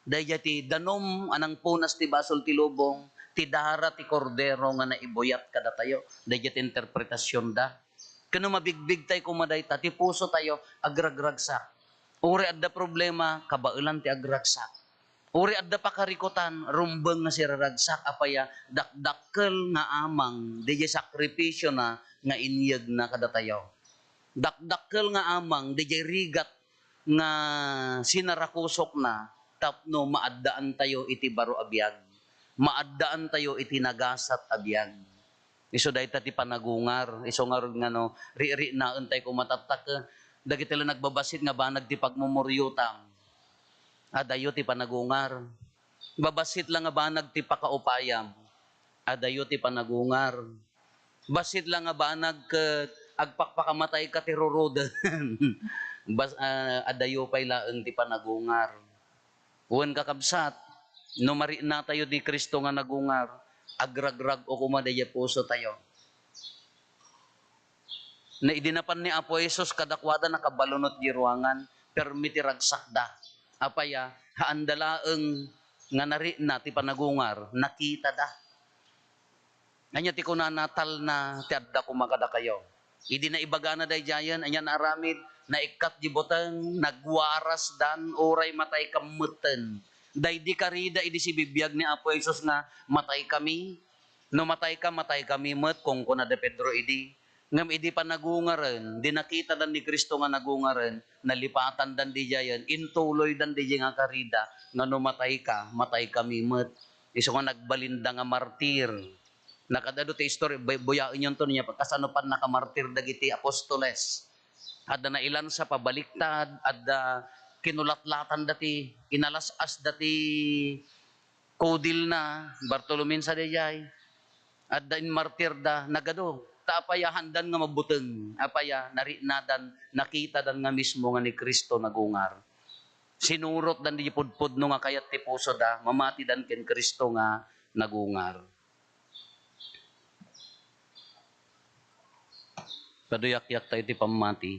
Daydiay ti danum a nangpunas ti basol ti lubong, ti dara ti Kordero nga naibuyat kadatayo. Daydiay ti interpretasionda. Ken no mabigbigtay koma dayta, ti pusotayo agragragsak. Uray adda problema, kabaelan ti agragsak. Uray adda pakarikutan, rumbeng nga siraragsak, apay a dakdakkel nga amang, daydiay sakripisiona nga inyegna kadatayo. Dakdakkel nga amang, daydiay rigat nga sinarakusokna tapno maaddaantayo iti baro a biag, maaddaantayo iti nagasat a biag. Isu dayta ti panagungar, isu ngarud nga no, ri-, rinaentayo koma tatta, dagiti la nagbabassit nga banag ti pagmumuriotam. Adayo ti panagungar. Babassit la nga banag ti pakaupayam. Adayo ti panagungar. Bassit la nga banag ket agpakpakamatayka ti rurudet. Bas-, ah, adayo pay laeng ti panagungar. Wen, kakabsat, no marinatayo ni Cristo nga nagungar, agragrag-o koma daydiay pusotayo. Na idi napan ni Apo Jesus kadakuada, nakabalunot di ruangan, permi ti ragsakda. Apay a, haanda laeng nga narina ti panagungar, nakitada. Ania ti kunana? Talna ti adda koma kadakayo. Idi naibagana daydiayen, ania naaramid? Naikkat di buteng, nagwarasdan, uray matayka metten. Daydi karida idi sibibiag ni Apo Jesus nga, "Mataykami. No matayka, mataykami met," kunkuna da Pedro idi. Ngem idi panagungaren, di nakitadan ni Cristo nga nagungaren, nalipatandan didiayen, intuloydan didiay nga karida nga, "No matayka, mataykami met." Isu nga nagbalinda nga martir. Nakaad-adu ti istorya, buy-, buyaenyon to niya, kasano pannakamartir dagiti apostoles. Adda nailansa pabaliktad, adda kinulatlatan dati, inalas-as dati kudilna, Bartolome sadiay, adda inmartirda, nagadu. Ta apaya, handan nga mabuteng, apaya, nariknadan, nakitadan nga mismo nga ni Cristo nagungar. Sinurotdan di pudpudno nga kayat ti pusoda, mamatidan ken Cristo nga nagungar. Paduyakyak tayo ti pammati.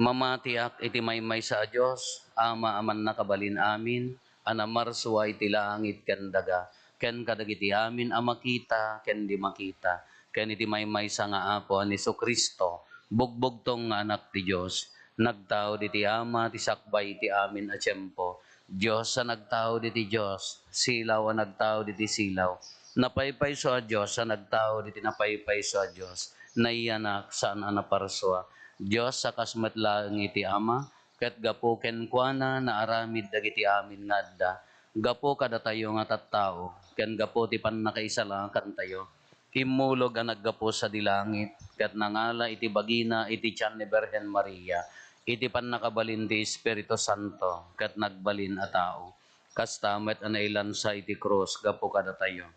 Mamatiak iti maymaysa a Dios, Ama a mannakabalin amin, a namarsua iti langit ken daga, ken kadagiti amin a makita ken di makita, ken iti maymaysa nga Apo a ni Jesu-Cristo, bugbugtong nga Anak ti Dios, nagtaud iti Ama ti sakbay iti amin a tiempo, Dios a nagtaud iti Dios, silaw a nagtaud iti silaw, napaypayso a Dios a nagtaud iti napaypayso a Dios, naiyanak, saan a naparsua, Dios a kas met laeng iti Ama, ket gapu kenkuana naaramid dagiti amin nga adda, gapu kadatayo nga tattao, ken gapu ti pannakaisalakantayo. Immulog a naggapu sadi langit, ket nangala iti bagina iti tian ni Birhen Maria, iti pannakabalin ti Espiritu Santo, ket nagbalin a tao. Kasta met a nailansa iti krus gapu kadatayo.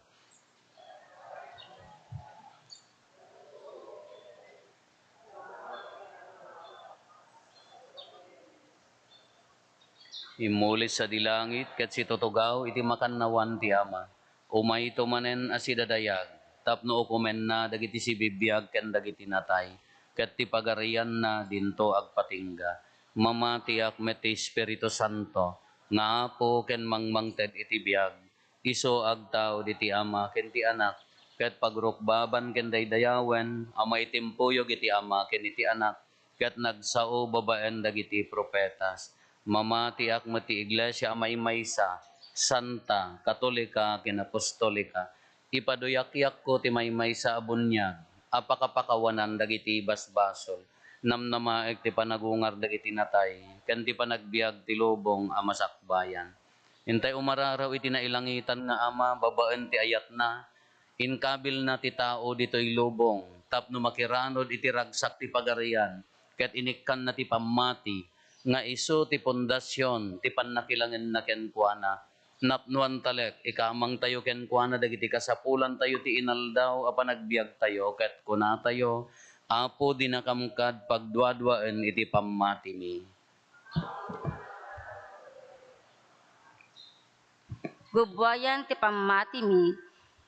Immuli sadi langit ket situtugaw iti makannawan ti Ama. Umayto manen a sidadayag tapno ukomenna dagiti sibibiag ken dagiti natay, ket ti pagarianna dinto agpatingga. Mamatiak met ti Espiritu Santo nga Apo ken mangmangted iti biag. Isu agtaud iti Ama ken ti Anak, ket pagrukbaban ken daydayawen a maitimpuyog iti Ama ken iti Anak, ket nagsao babaen dagiti profetas. Mamatiak met ti Iglesia a maymaysa, santa, katolika, ken apostolika. Ipaduyakyakko ti maymaysa a buniag a pakapakawanan dagiti basbasol. Namnamaek ti panagungar dagiti natay, ken ti panagbiag ti lubong a masakbayan. Intay umararaw iti nailangitan nga Ama babaen ti ayatna, inkabilna ti tao ditoy lubong tapno makiranud iti ragsak ti Pagarian, ket inikkanna ti pammati nga isu ti pundasion ti pannakilangenna kenkuana. Napnoan talek, ikamangtayo kenkuana dagiti kasapulantayo ti inaldaw a panagbiagtayo, ket kunatayo, Apo, dinakam kad pagduaduaen iti pammatimi. Gubuayan ti pammatimi,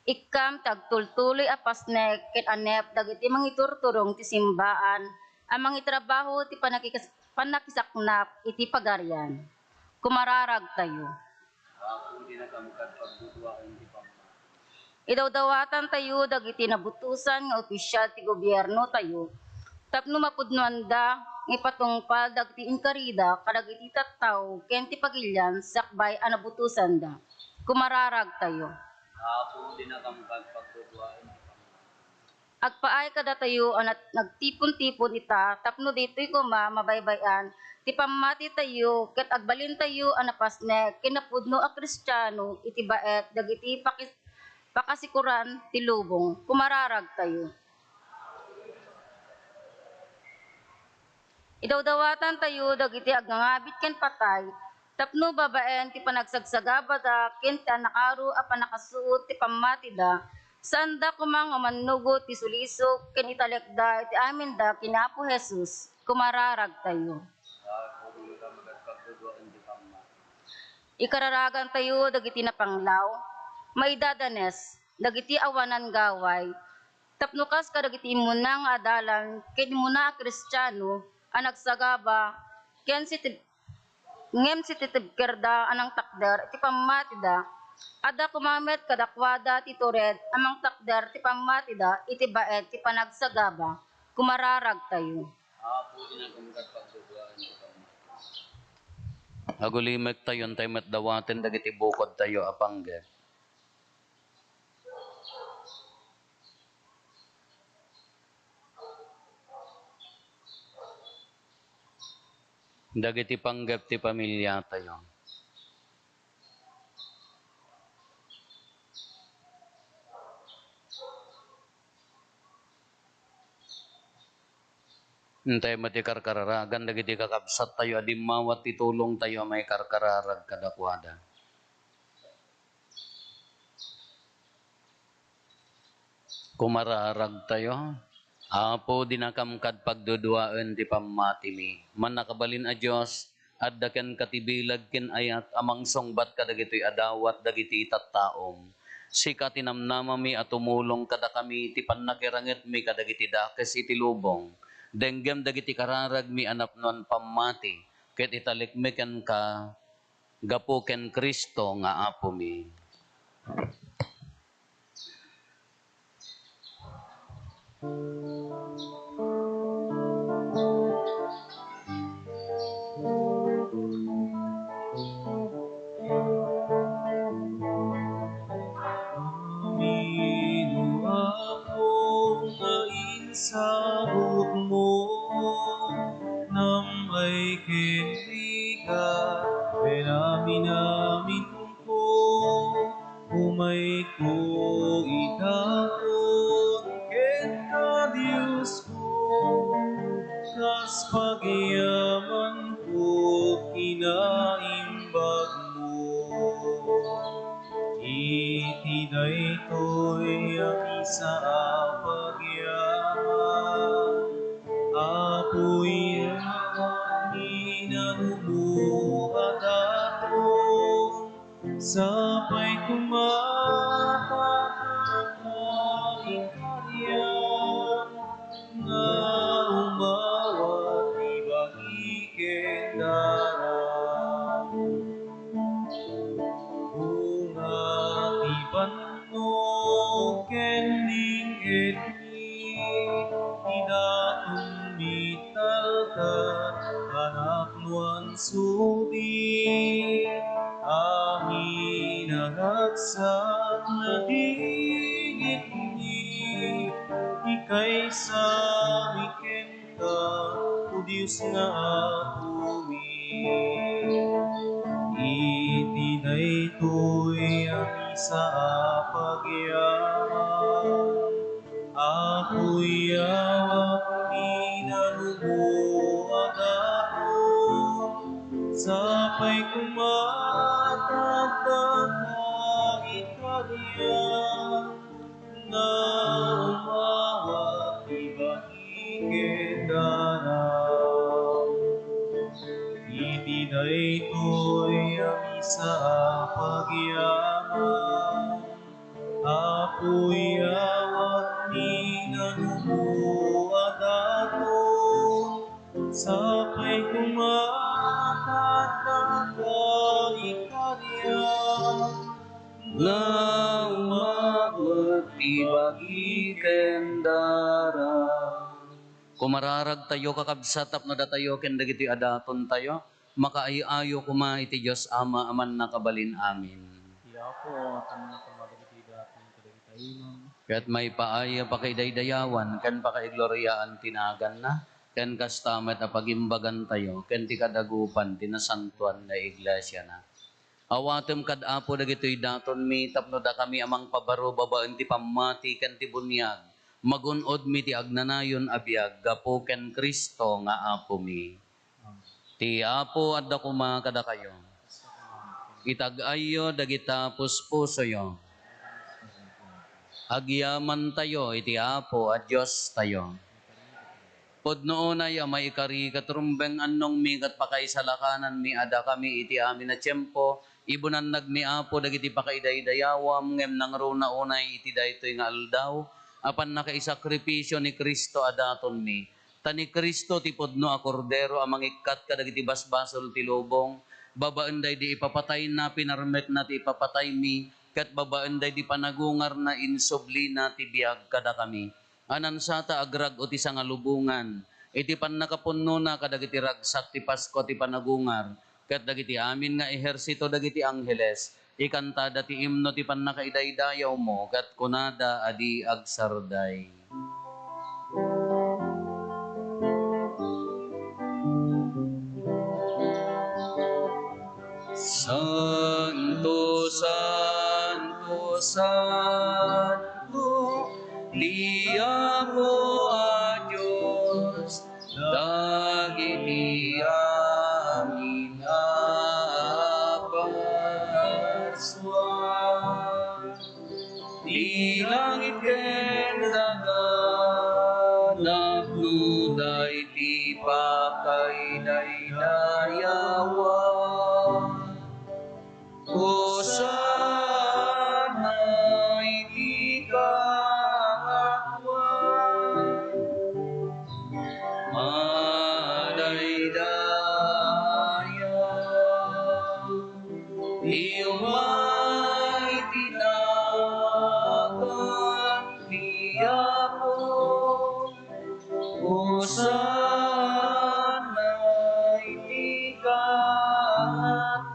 ikkam ti agtultuloy a pasnek ken anep dagiti mangiturturong ti simbaan a mangitrabaho ti panakikas-, pannakisaknap iti Pagarian. Kumararagtayo. Apo, dinakam kad pagduduaen ti pammatimi. Idawdawatantayo dagiti nabutosan nga opisial ti gobiernotayo tapno mapudnoanda nga ipatungpal dagiti inkarida kadagiti tattao ken ti pagilian sakbay a nabutosanda. Kumararagtayo. Apo, dinakam kad pagduduaen ti pammatimi. Agpaay kadatayo a nat-, nagtipon-tipon ita tapno ditoy koma mabaybay-an ti pammatitayo ket agbalintayo a napasnek ken napudno a Kristiano iti baet dagiti pakis-, pakasikoran ti lubong. Kumararagtayo. Idawdawatantayo dagiti agngangabit ken patay tapno babaen ti panagsagsagabada ken ti annakaro a pannakasuot ti pammatida, saanda koma nga mannugot ti sulisog ken italekda iti aminda ken ni Apo Jesus. Kumararagtayo. Ikararagantayo dagiti napanglaw, maidadanes, dagiti awanan gaway, tapno kas kadagiti immuna nga adalan ken immuna a Kristiano a nagsagaba ken sitib-, ngem sititibkerda a nangtakder iti pammatida, adda koma met kadakuada ti tured a mangtakder ti pammatida iti baet ti panagsagaba. Kumararagtayo. Apo, dinakam kad pagduduaen ti pammatimi. Agulimektayo, intay met dawaten dagiti bukodtayo a panggep. Dagiti panggep ti pamiliatayo. Intay met ti karkararagan dagiti kakabsattayo a dimmawat ti tulongtayo a maikarkararag kadakuada. Kumararagtayo. Apo, dinakam kad pagduduaen ti pammatimi. Mannakabalin a Dios, adda kenka ti bilag ken ayat a mangsungbat kadagitoy a dawat dagiti tattaom. Sika ti namnamami a tumulong kadakami ti pannakirangetmi kadagiti dakes iti lubong. Denggem dagiti kararagmi a napnoan pammati, ket italekmi kenka gapu ken Cristo nga Apomi. Amin, O Apo, nga insabutmo, nam-ay ken rigat, ken amin-aminko, umayko idaton kenka, Diosko, kas pagyamanko kinaimbagmo. Iti daytoy a misa a pagyaman, Apo, yawan mi nanumo a daton, sapay koma ta ikarga nga umawat ti bagi ken daram. Bunga ti bannog ken ling-edmi, ti datonmi talka, anak no ansudi, amin a ragsak nadingitmi, ikaysami ken ka, O Dios nga Apomi. Iti daytoy a misa a pagyaman, Apo, yawan mi nanumo a daton, sapay koma ta ikarga nga umawat ti bagi ken daram. Iti daytoy a misa a pagyaman, Apo, yawan mi nanumo a daton, sapay koma ta ikarga nga umawat ti bagi ken daram. Kumararagtayo, kakabsat, tapno datayo ken dagitoy a datontayo, makaay-ayo koma iti Dios Ama a mannakabalin amin. Ti Apo, atanna koma dagitoy daton kadagiti imam. Ket maipaay a pakaidaydayawan ken pakaigloriaan ti naganna, ken kasta met a pagimbagantayo ken ti kadagupan ti nasantoan nga iglesiana. Awatem kad Apo dagitoy datonmi tapno dakami a mangpabaro babaen ti pammati ken ti buniag. Magun-odmi ti agnanayon a biag gapu ken Cristo nga Apomi. Ti Apo adda koma kadakayo. Itag-ayyo dagita puspusoyo. Agyamantayo iti Apo a Diostayo. Pudno unay a maikari ket rumbeng annongmi ket pakaisalakananmi a dakami iti amin a tiempo, ibunannagmi, Apo, dagiti pakaidaydayawam, ngem nangruna unay iti daytoy nga aldaw a pannakaisakripisio ni Cristo a datonmi. Ta ni Cristo ti pudno a Kordero a mangikkat kadagiti basbasol ti lubong, babaen daydi ipapatayna, pinarmekna ti ipapataymi, ket babaen daydi panagungarna, insublina ti biag kadakami. A nansata agrag-o ti sangalubongan iti pannakapunnona kadagiti ragsak ti Paskua ti panagungar, ket dagiti amin nga ehersito dagiti angheles, ikantada ti imno ti pannakaidaydayawmo, ket kunada a di agsarday. Santo, santo, santo, ti Apo a Dios, Daydayawa. Hosanna iti kaaduan. Madaydaya ti umay ti nagan ti Apo. Hosanna iti kaaduan.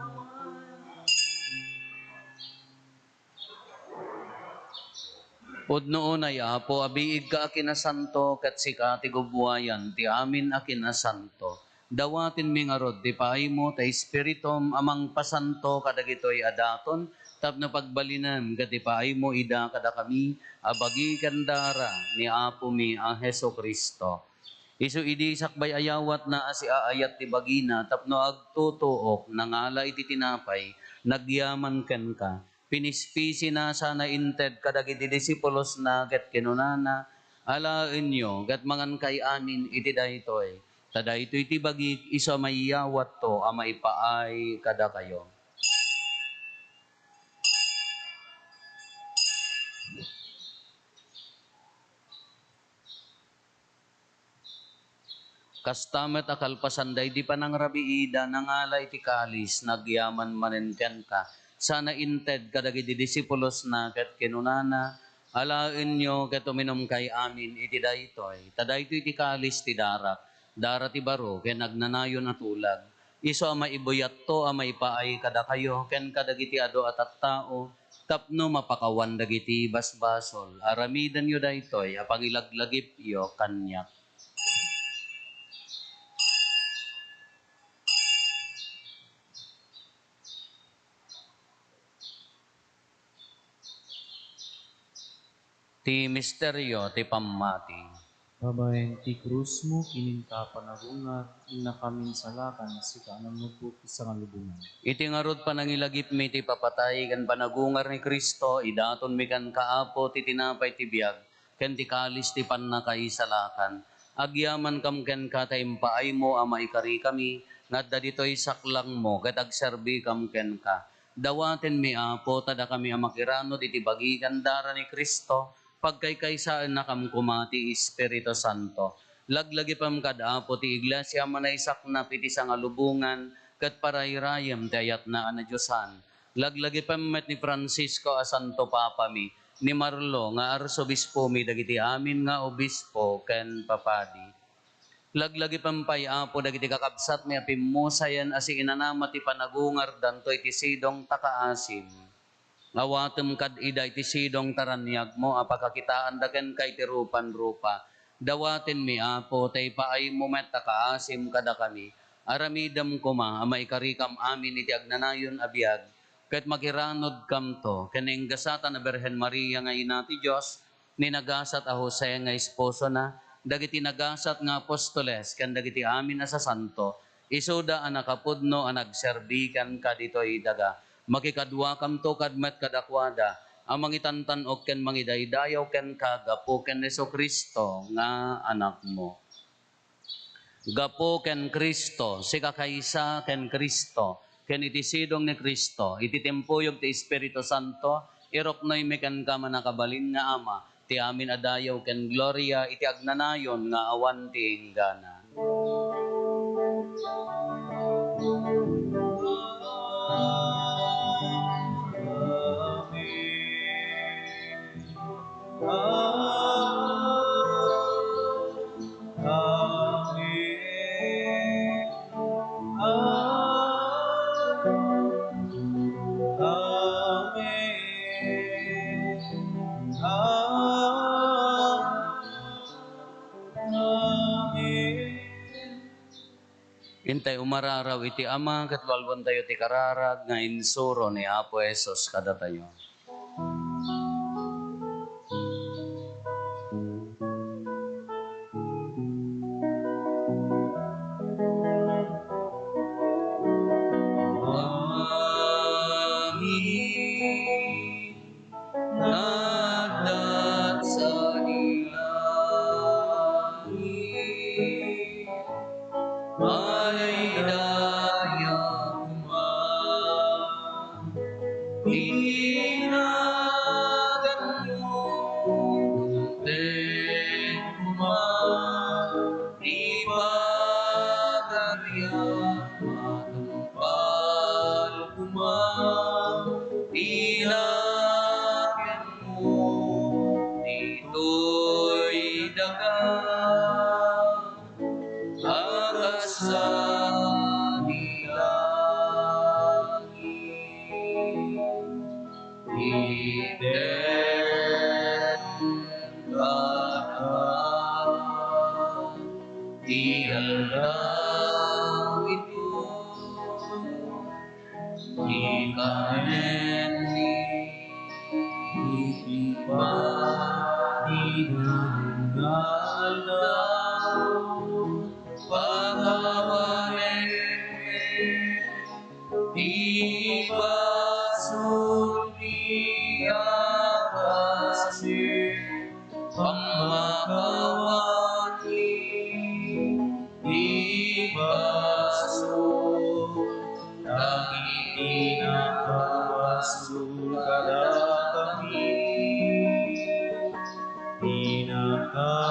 Pudno unay, Apo, a biigka a kinasanto, ket sika ti gubbuayan ti amin a kinasanto. Dawatenmi ngarud ti paaymo ta Espiritum a mangpasanto kadagitoy a daton tapno pagbalinem ket ipaaymo ida kadakami a bagi ken dara ni Apomi a Jesu-Cristo. Isu idi sakbay a yawatna a siaayat ti bagina tapno agtutuok, nangala iti tinapay, nagyaman kenka, pinispisina sana inted kadagiti disipulosna ket kinunana, "Alaenyo ket mangankay amin iti daytoy, ta daytoy ti bagik isu a maiyawatto a maipaay kadakayo." Kasta met a kalpasan daydi panangrabiida, nangala iti kalis, nagyaman manen kenka, sana inted kadagiti disipulosna ket kinunana, "Alaenyo ket uminumkay amin iti daytoy, ta daytoy ti kalis ti darak, dara ti baro ken agnanayon a tulag. Isu a maibuyatto a maipaay kadakayo ken kadagiti adu a tattao tapno mapakawan dagiti basbasol. Aramidenyo daytoy a pangilaglagipyo kaniak." Ti misterio ti pammati. Babaen ti krusmo, kininka a panagungar, innakam insalakan, sika a nannubbot ti sangalubongan. Iti ngarud panangilagipmi ti ipapatay ken panagungar ni Cristo, idatonmi kenka, Apo, ti tinapay ti biag, ken ti kalis ti pannakaisalakan. Agyamankam kenka ta impaaymo a maikarikami nga adda ditoy saklangmo ket agserbikam kenka. Dawatenmi, Apo, ta dakami a makiranud iti bagi ken dara ni Cristo, pagkaykaysaennakam koma ti Espiritu Santo. Laglagipem kad, Apo, ti Iglesia a manaisaknap iti sangalubongan ket parayrayem ti ayatna a nadiosan. Laglagipem met ni Francisco a Santo Papami, ni Marlo nga Arsobispomi, dagiti amin nga obispo ken papadi. Laglagipem pay, Apo, dagiti kakabsatmi a pimmusayen a siinanama ti panagungardanto iti sidong ta kaasim. Awatem kad ida iti sidong ta raniagmo a pakakitaanda kenka iti rupan-rupa. Dawatenmi, Apo, ta ipaaymo met a kaasim kadakami. Aramidem koma a maikarikam amin iti agnanayon a biag, ket makiranudkamto ken ni enggasatan a Birhen Maria nga Ina ti Dios, ni nagasat a Jose nga esposona, dagiti nagasat nga apostoles, ken dagiti amin a sasanto, isuda a nakapudno a nagserbi kenka ditoy daga. Makikaduakamto kad met kadakuada a mangitantan-ok ken mangidaydayaw kenka gapu ken Jesu-Cristo nga Anakmo. Gapu ken Cristo, sikakaysa ken Cristo, ken iti sidong ni Cristo, iti timpuyog ti Espiritu Santo, iruknoymi kenka, mannakabalin nga Ama, ti amin a dayaw ken gloria iti agnanayon nga awan ti inggana. Amen. Amen. Amen. Amen. Amen. Intay umararaw iti Ama ket walwentayo ti kararag nga insuro ni Apo Jesus kadatayo. Amen. Nagdagsa ti langit. Ay daya koma, inaganmo, tungteng koma, ti pagarian, matungpal koma, ti nakianmo, ditoy daga. A kas sa langit, itedka ti aldaw ito. Ikanenmi iti padi nga aldaw, pakawanenmi ti basolmi a kas pammakawanmi ti basol dagiti nakabasol kadakami. Ti nakapit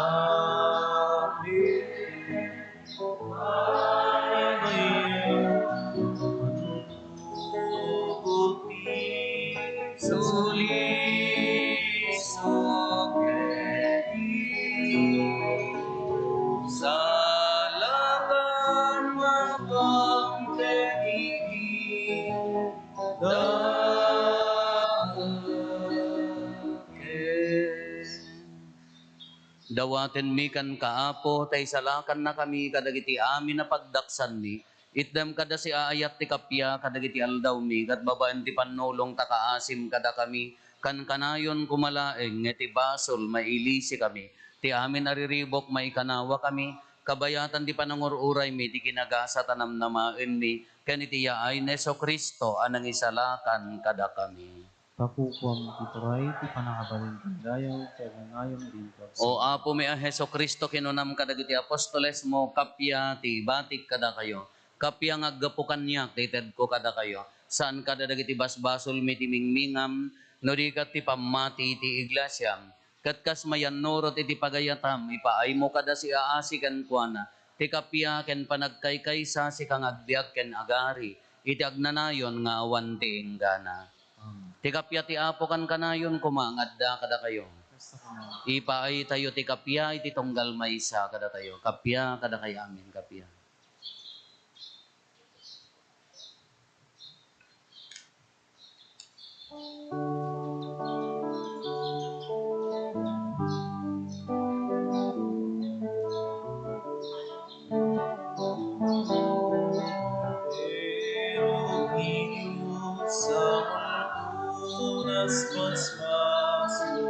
Dawatenmi kenka, Apo, ta isalakannakami kadagiti amin a pagdaksanmi. Itdem kada siaayat ti kappia kadagiti aldawmi, ket babaen ti pannulong ta kaasim kadakami, kankanayon koma laeng nga iti basol mailisikami. Ti amin a riribuk maikanawakami, kabayatan ti panangur-uraymi ti ginagasat a namnamaenmi, ken iti yaay ni Jesu-Cristo a nangisalakan kadakami. Pakukuam ti turay ti pannakabalin ken dayaw ti agnanayon a di pagsa- O Apomi a Jesu-Cristo, kinunam kadagiti apostolesmo, kappia ti ibatik kadakayo, kappia nga aggapu kaniak ti itedko kadakayo, saan kadagiti basbasolmi ti mingmingam, no di ket ti pammati ti iglesiam. Ket kas mayannurot iti pagayatam, ipaaymo kada siaasi kenkuana ti kappia ken panagkaykaysa, sika nga agbiag ken agari iti agnanayon nga awan ti inggana. Amen. Ti kappia ti Apo kankanayon koma nga adda kadakayo. Kasta koma. Ipaaytayo ti kappia iti tunggal maysa kadatayo. Kappia kadakayo amin, kappia. Pero ti Dios a malpunas basbasol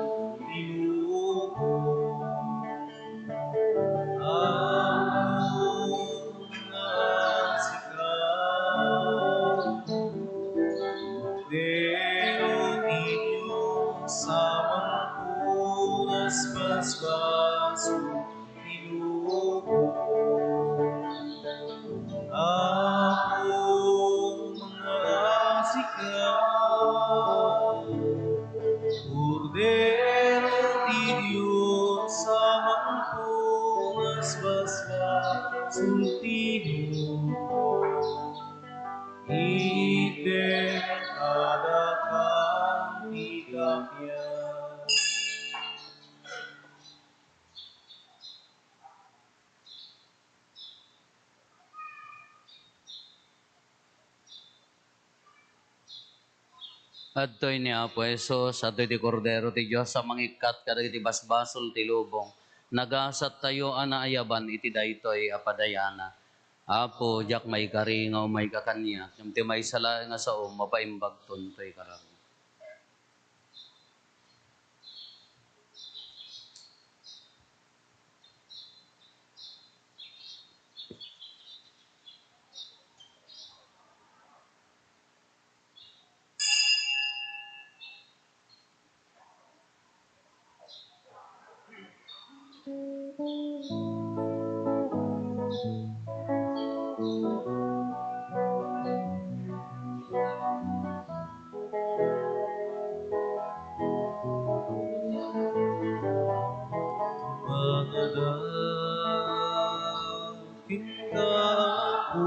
ti lubong. Apo nga sika, Kordero ti Dios a malpunas basbasol ti lubong. Apo nga sika, Kordero ti Dios a malpunas basbasol ti lubong. Itedka kadakami ti kappia. Adtoy ni Apo Jesus, adtoy ti Kordero ti Dios a mangikkat kadagiti basbasol ti lubong. Nagasattayo a naayaban iti daytoy a padayana. Apo, diak maikari nga umayka kaniak, ngem ti maysa laeng a sao mapaimbagton toy kararag. Apo,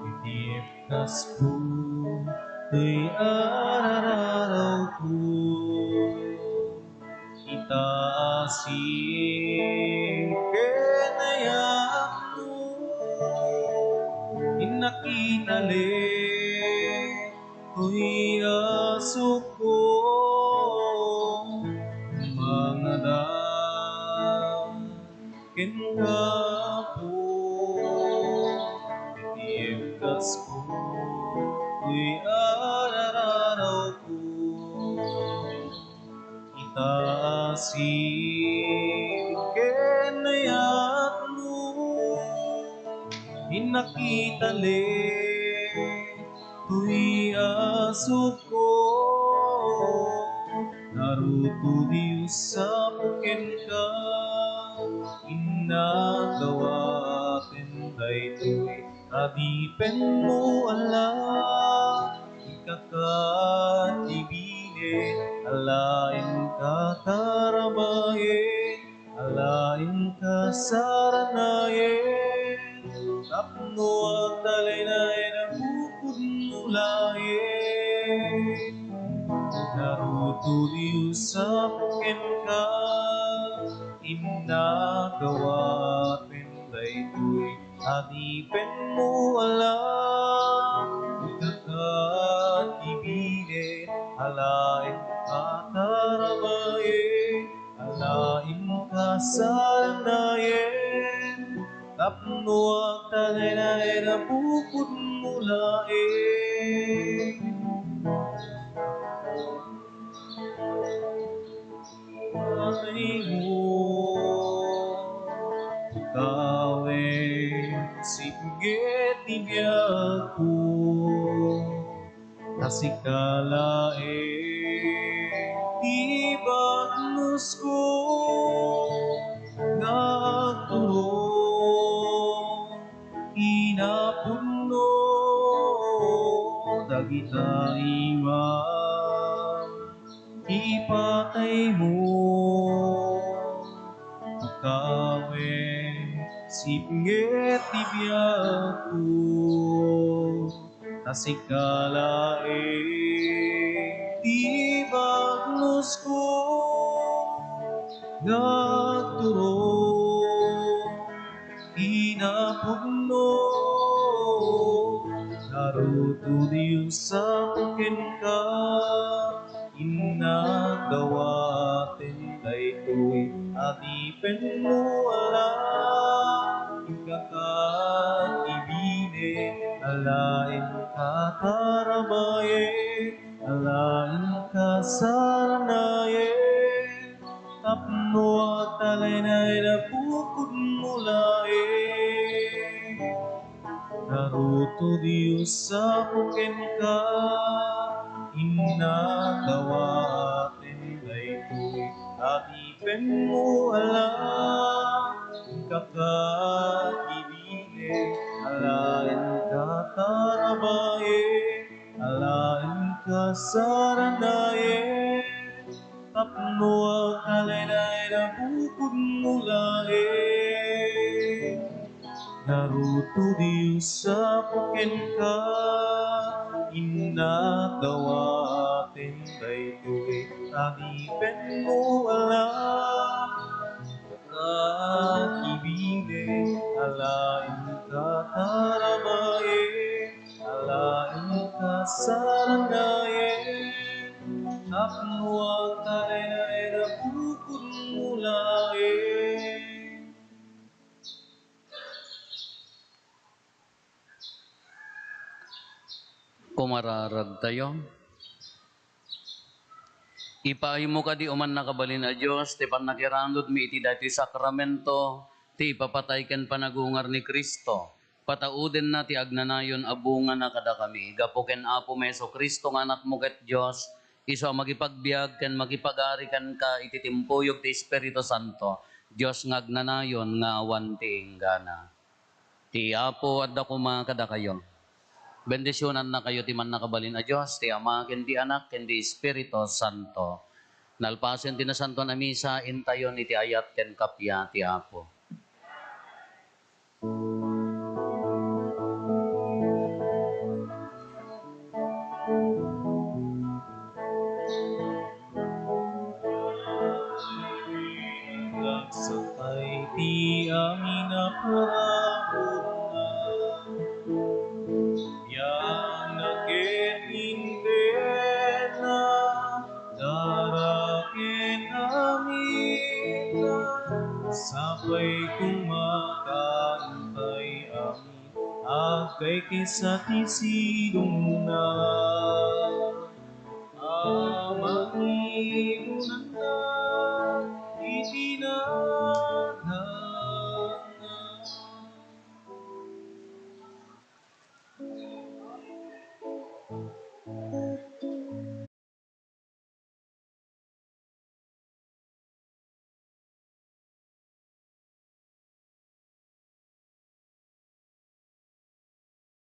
iti ibkasko, toy arararawko. Ita a sik ken ayatmo, innak italik toy asukko, mangadan kenka, Apo, iti ibkasko, toy arararawko. Ita a sik ken ayatmo, innak italik toy asukko. Naruto, Dios, Apo, kenka, innak dawaten daytoy adipenmo a la, inka kat ti bilin a la inka tarabayen, a la inka saranayen, tapno agtalinayen a bukodmo laeng. Naruto, Dios, Apo, kenka, innak dawaten daytoy adipenmo a la, inka kat ti bilin a la inka tarabayen, a la inka saranayen, tapno agtalinayen a bukodmo laeng. Pataymo, pukawen, sipnget ti biagko, ta sika laeng ti bagnusko, nga agturong kinapudno dagita imam ti pataymo. Pukawen, sipnget ti biagko, ta sika laeng ti bagnusko, nga agturong kinapudno. Naruto, Dios, Apo, kenka, innak dawaten daytoy adipenmo a la, inka kat ti bilin a la inka tarabayen, a la inka saranayen, tapno agtalinayen a bukodmo laeng. Naruto, Dios, Apo, kenka, innak dawaten daytoy adipenmo a la, inka kat ti bilin a la inka tarabayen, a la inka saranayen, tapno agtalinayen a bukodmo laeng. Naruto, Dios, Apo, kenka, innak dawaten daytoy adipenmo a la, inka kat ti bilin a la inka tarabayen, a la inka saranayen, tapno agtalinayen a bukodmo laeng. Kumararagtayo. Ipaaymo kadi, O mannakabalin a Dios, ti pannakiranudmi iti daytoy sakramento, ti ipapatay ken panagungar ni Cristo. Pataudenna ti agnanayon a bungana kadakami, gapu ken Apomi Jesu-Cristo nga Anakmo ket Dios, isu a makipagbiag ken makipagari kenka iti timpuyog ti Espiritu Santo, Dios nga agnanayon nga awan ti inggana. Ti Apo adda koma kadakayo. Bendisionannakayo ti mannakabalin a Dios, ti Ama, ken ti Anak, ken ti Espiritu Santo. Nalpasen ti Nasantoan a Misa, intayon iti ayat ken kappia ti Apo. kaysa ti sidongna.